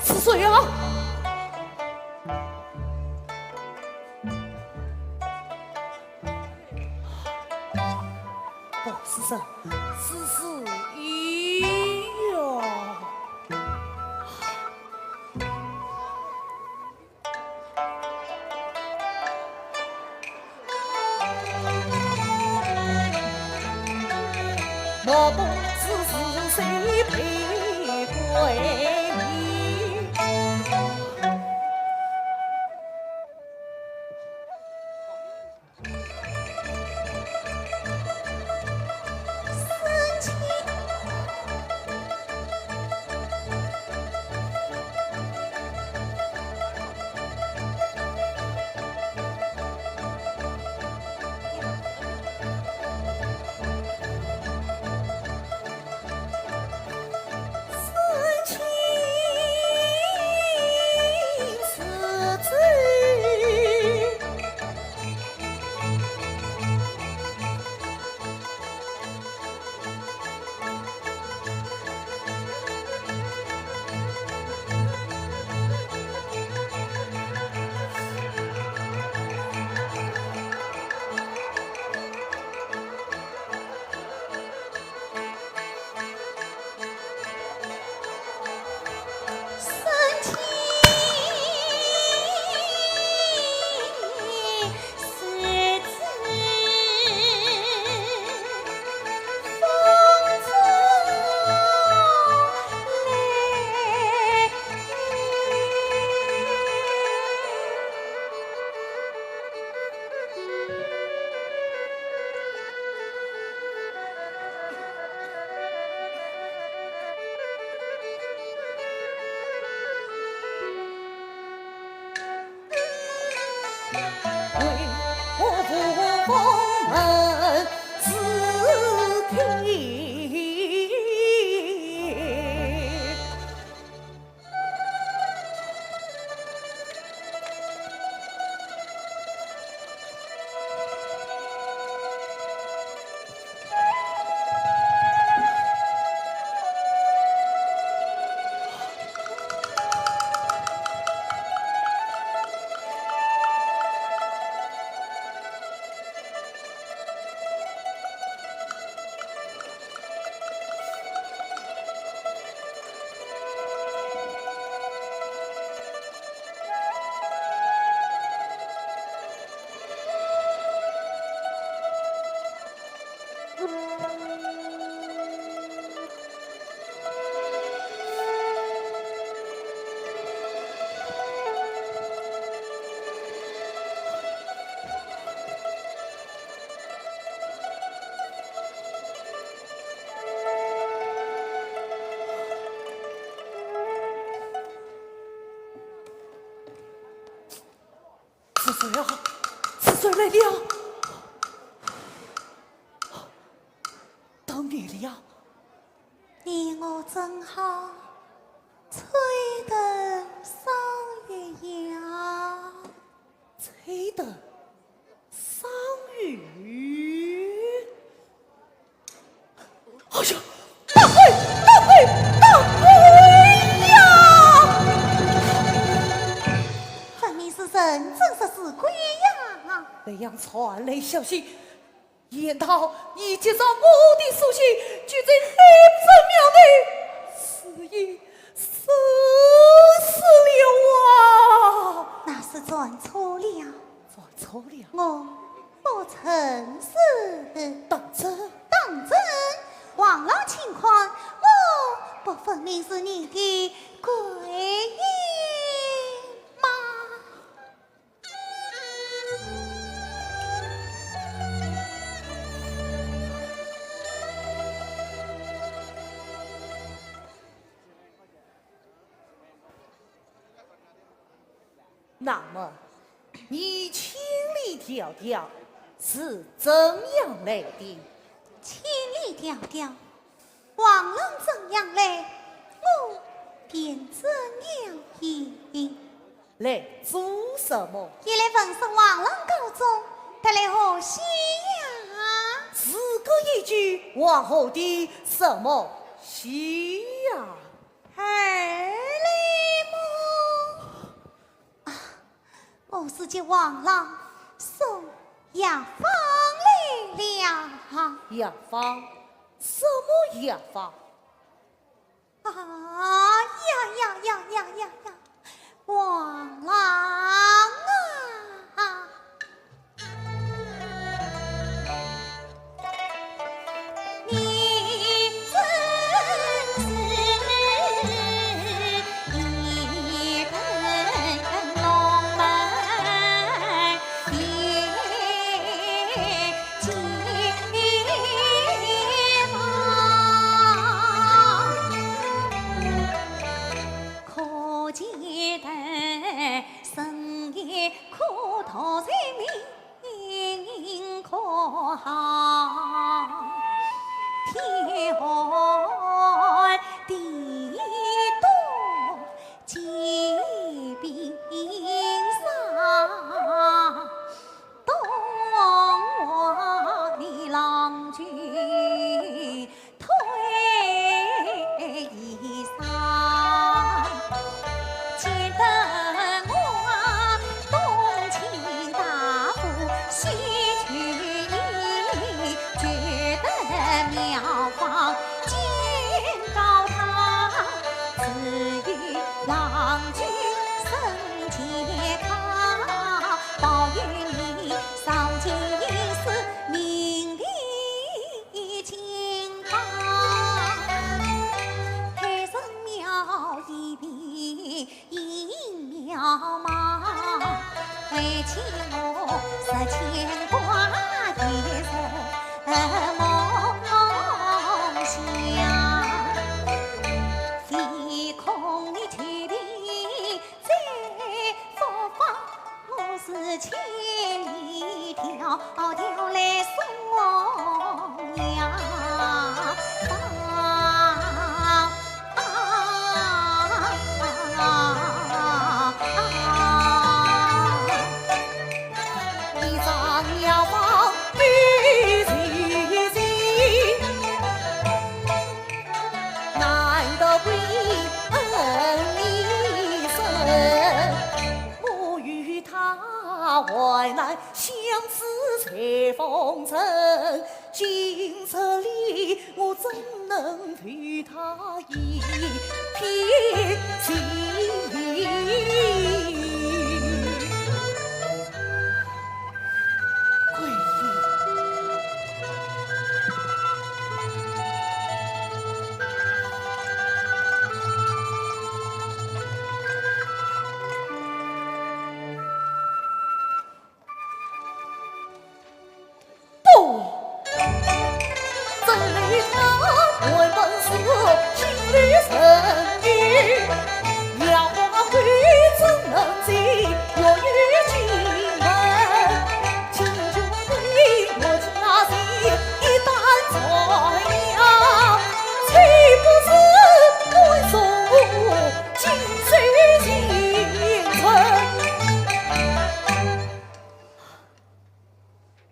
是谁啊？不是人，是死鱼呀！ 莫不知是谁配闺蜜。 是谁啊？是谁来的呀？到你了呀！你我真好传来消息，言道你接上我的书信，就在海神庙内自缢身死了啊！那是传错了。传错了？我不曾死。当真？当真。王郎请看，我不分明是你的鬼影吗？ 那么，你千里迢迢是怎样来的？千里迢迢，王郎怎样来，我便怎样行。来做什么？一来问声王郎告终，二来贺喜呀。是个一句王后的什么喜呀？ 二来么，啊，我是接王郎送药方来了。药方？什么药方？啊呀呀呀呀呀呀！王郎啊！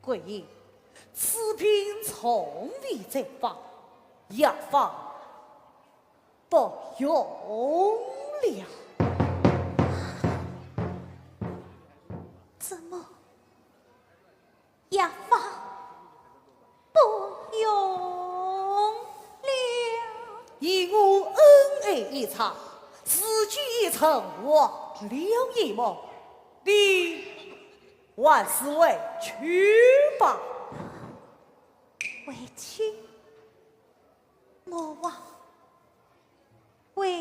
桂英，此品从未再访，药方不用了。怎么？他自己也曾忘了一梦，你还是回去吧。回去？我啊，回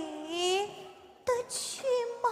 得去吗？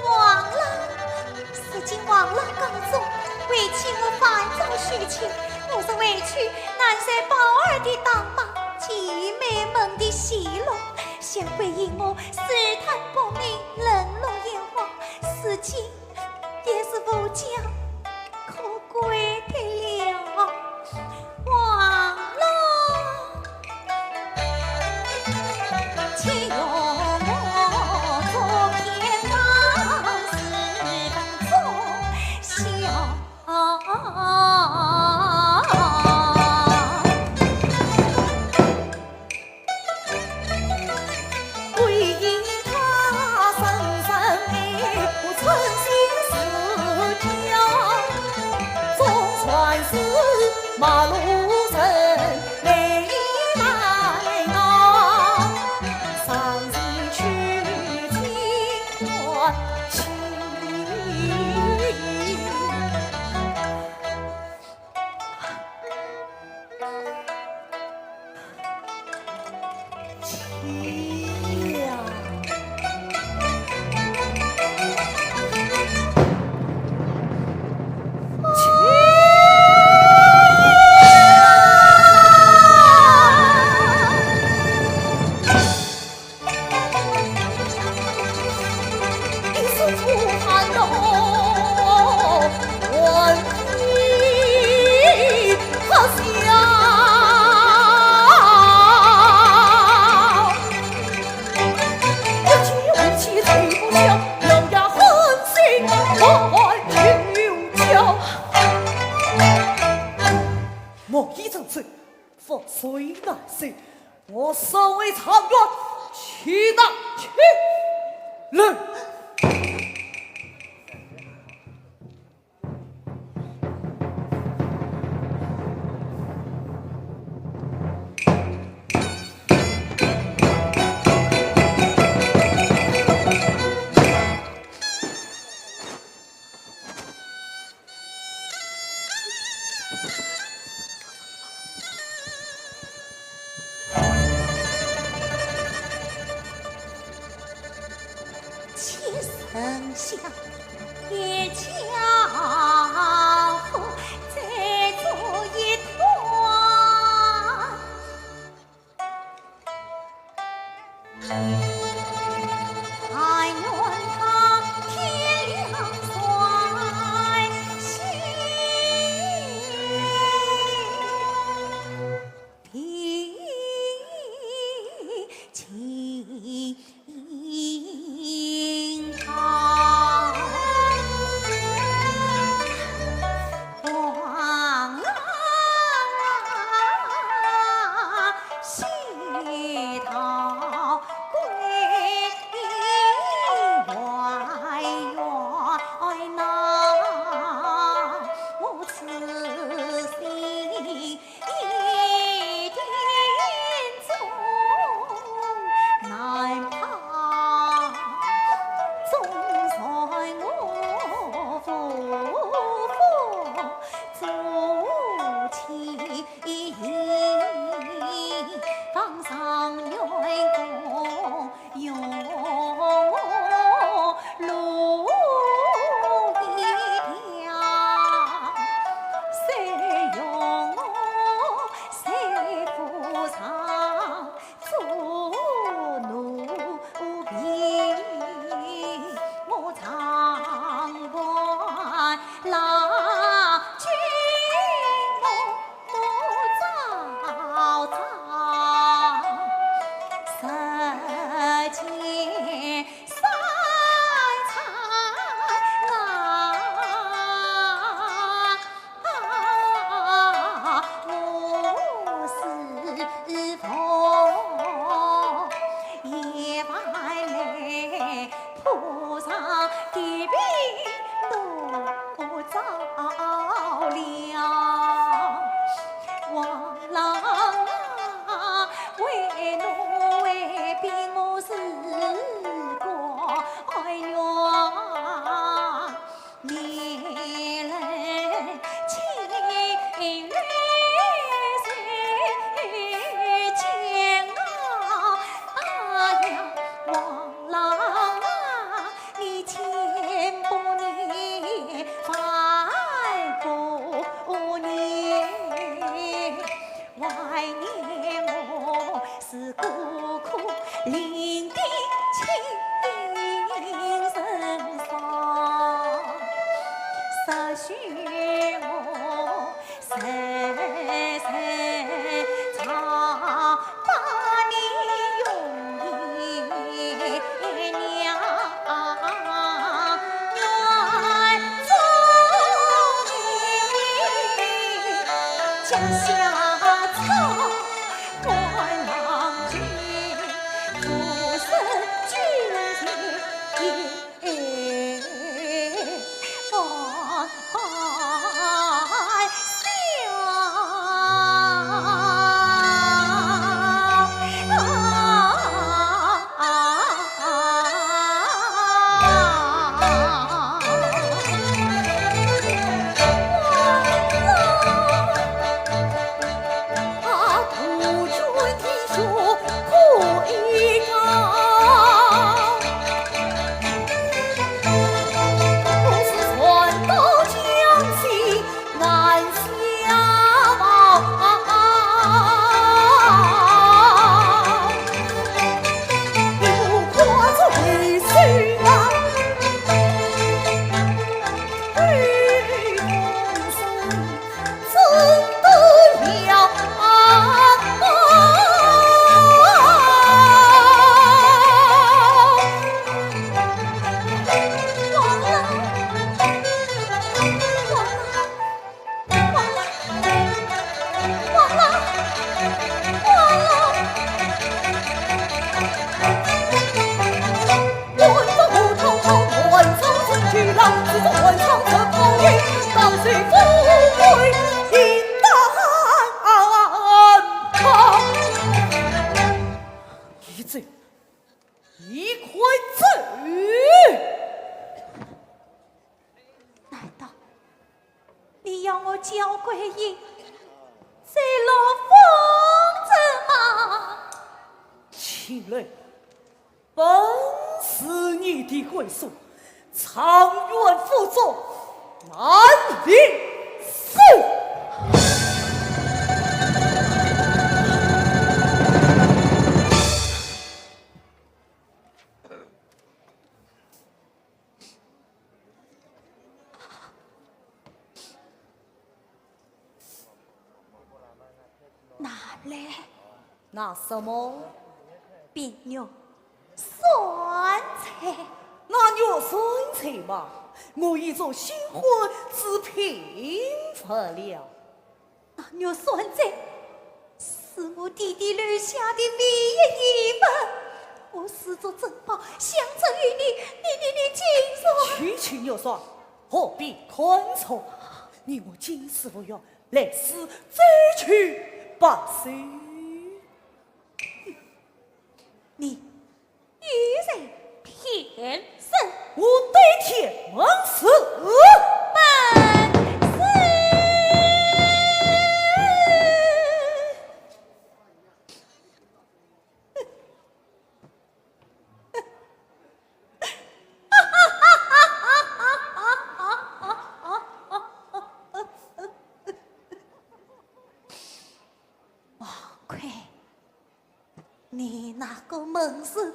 王郎，如今王郎高中，为妻我烦躁许久。我若回去，难受宝二的打骂，姐妹们的戏弄，想必因我试探不明，冷落眼光，如今 也是无家可归的了。王郎，且容我做片当时当作笑。 莫以成此，覆水难收。 我身为状元，岂当欺人？ 且臣下，一家父再做一团。 但愿他天良垂青天堂。一醉，一块醉。难道你要我焦桂英再落风尘吗？秦雷，本是你的归宿，长远负重难离手。拿来。拿什么？卞玉酸菜。那玉酸菜嘛，我已做新婚之品不了。 那玉酸菜是我爹爹留下的唯一遗物，我视作珍宝，象征于你，你，你，你竟然……区区玉酸，何必看重？你我今世无缘，来世再去罢休。你 与人平生，我对天盟誓。盟誓。王魁， 你那个盟誓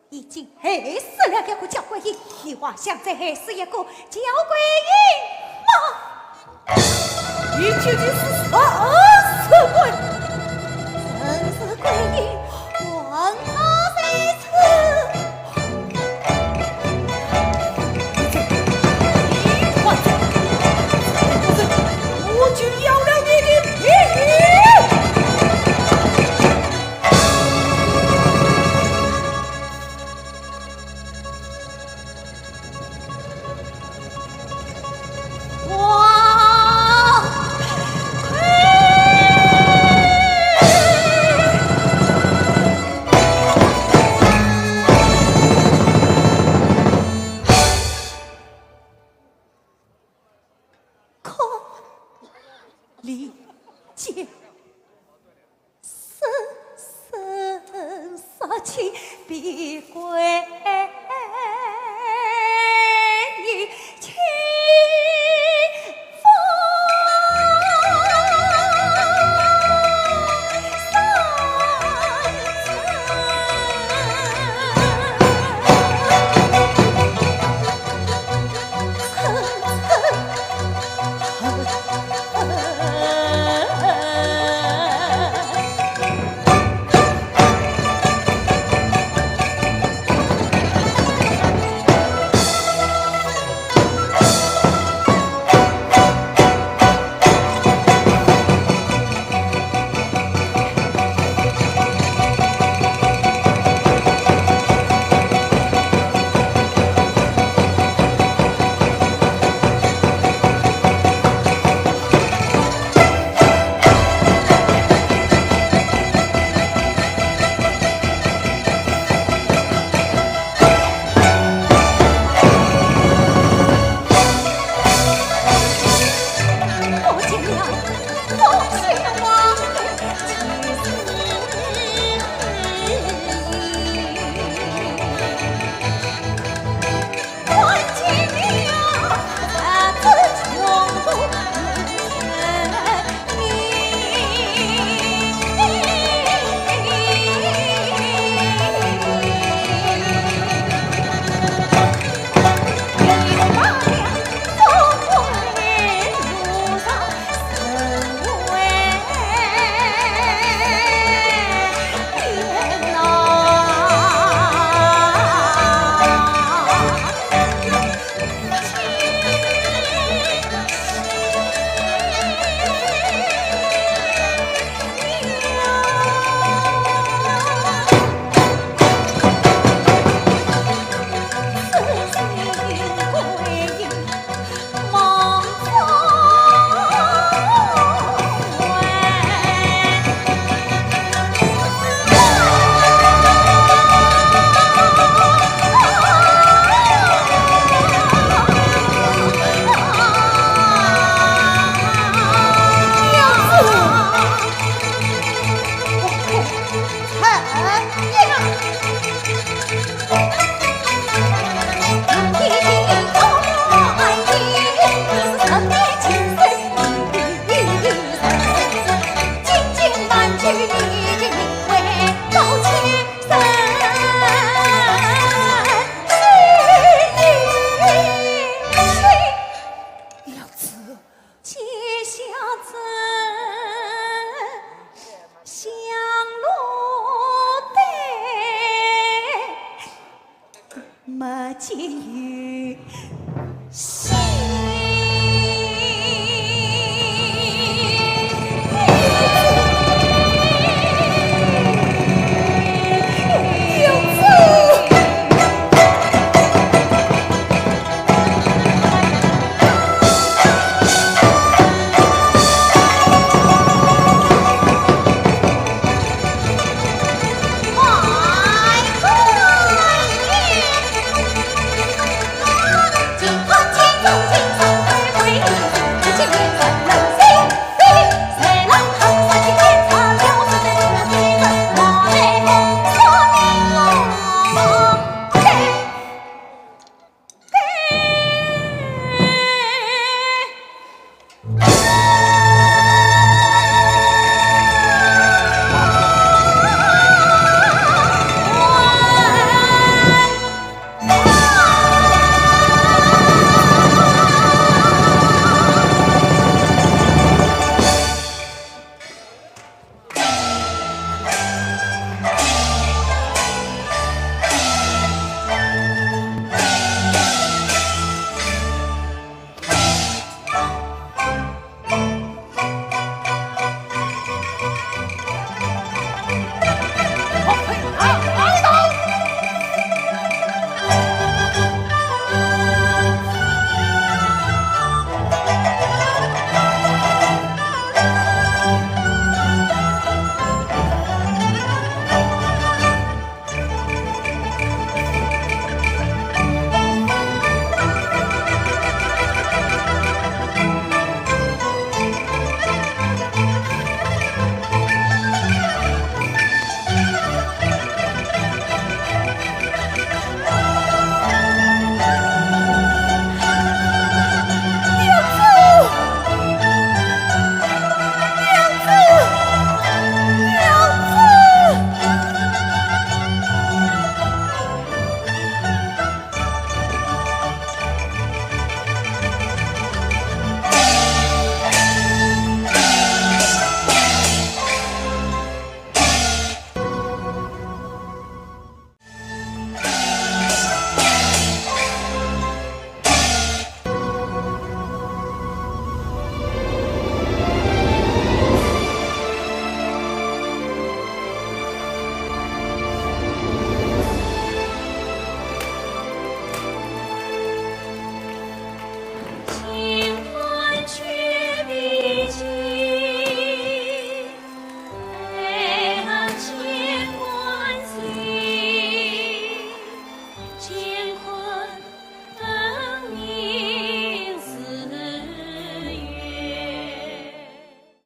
已经害死了一个焦桂英，你还想再害死一个焦桂英吗？你究竟是什么鬼？真是桂英，还他在此。 我就要了你的命！王魁！ 可怜见深深杀气，必归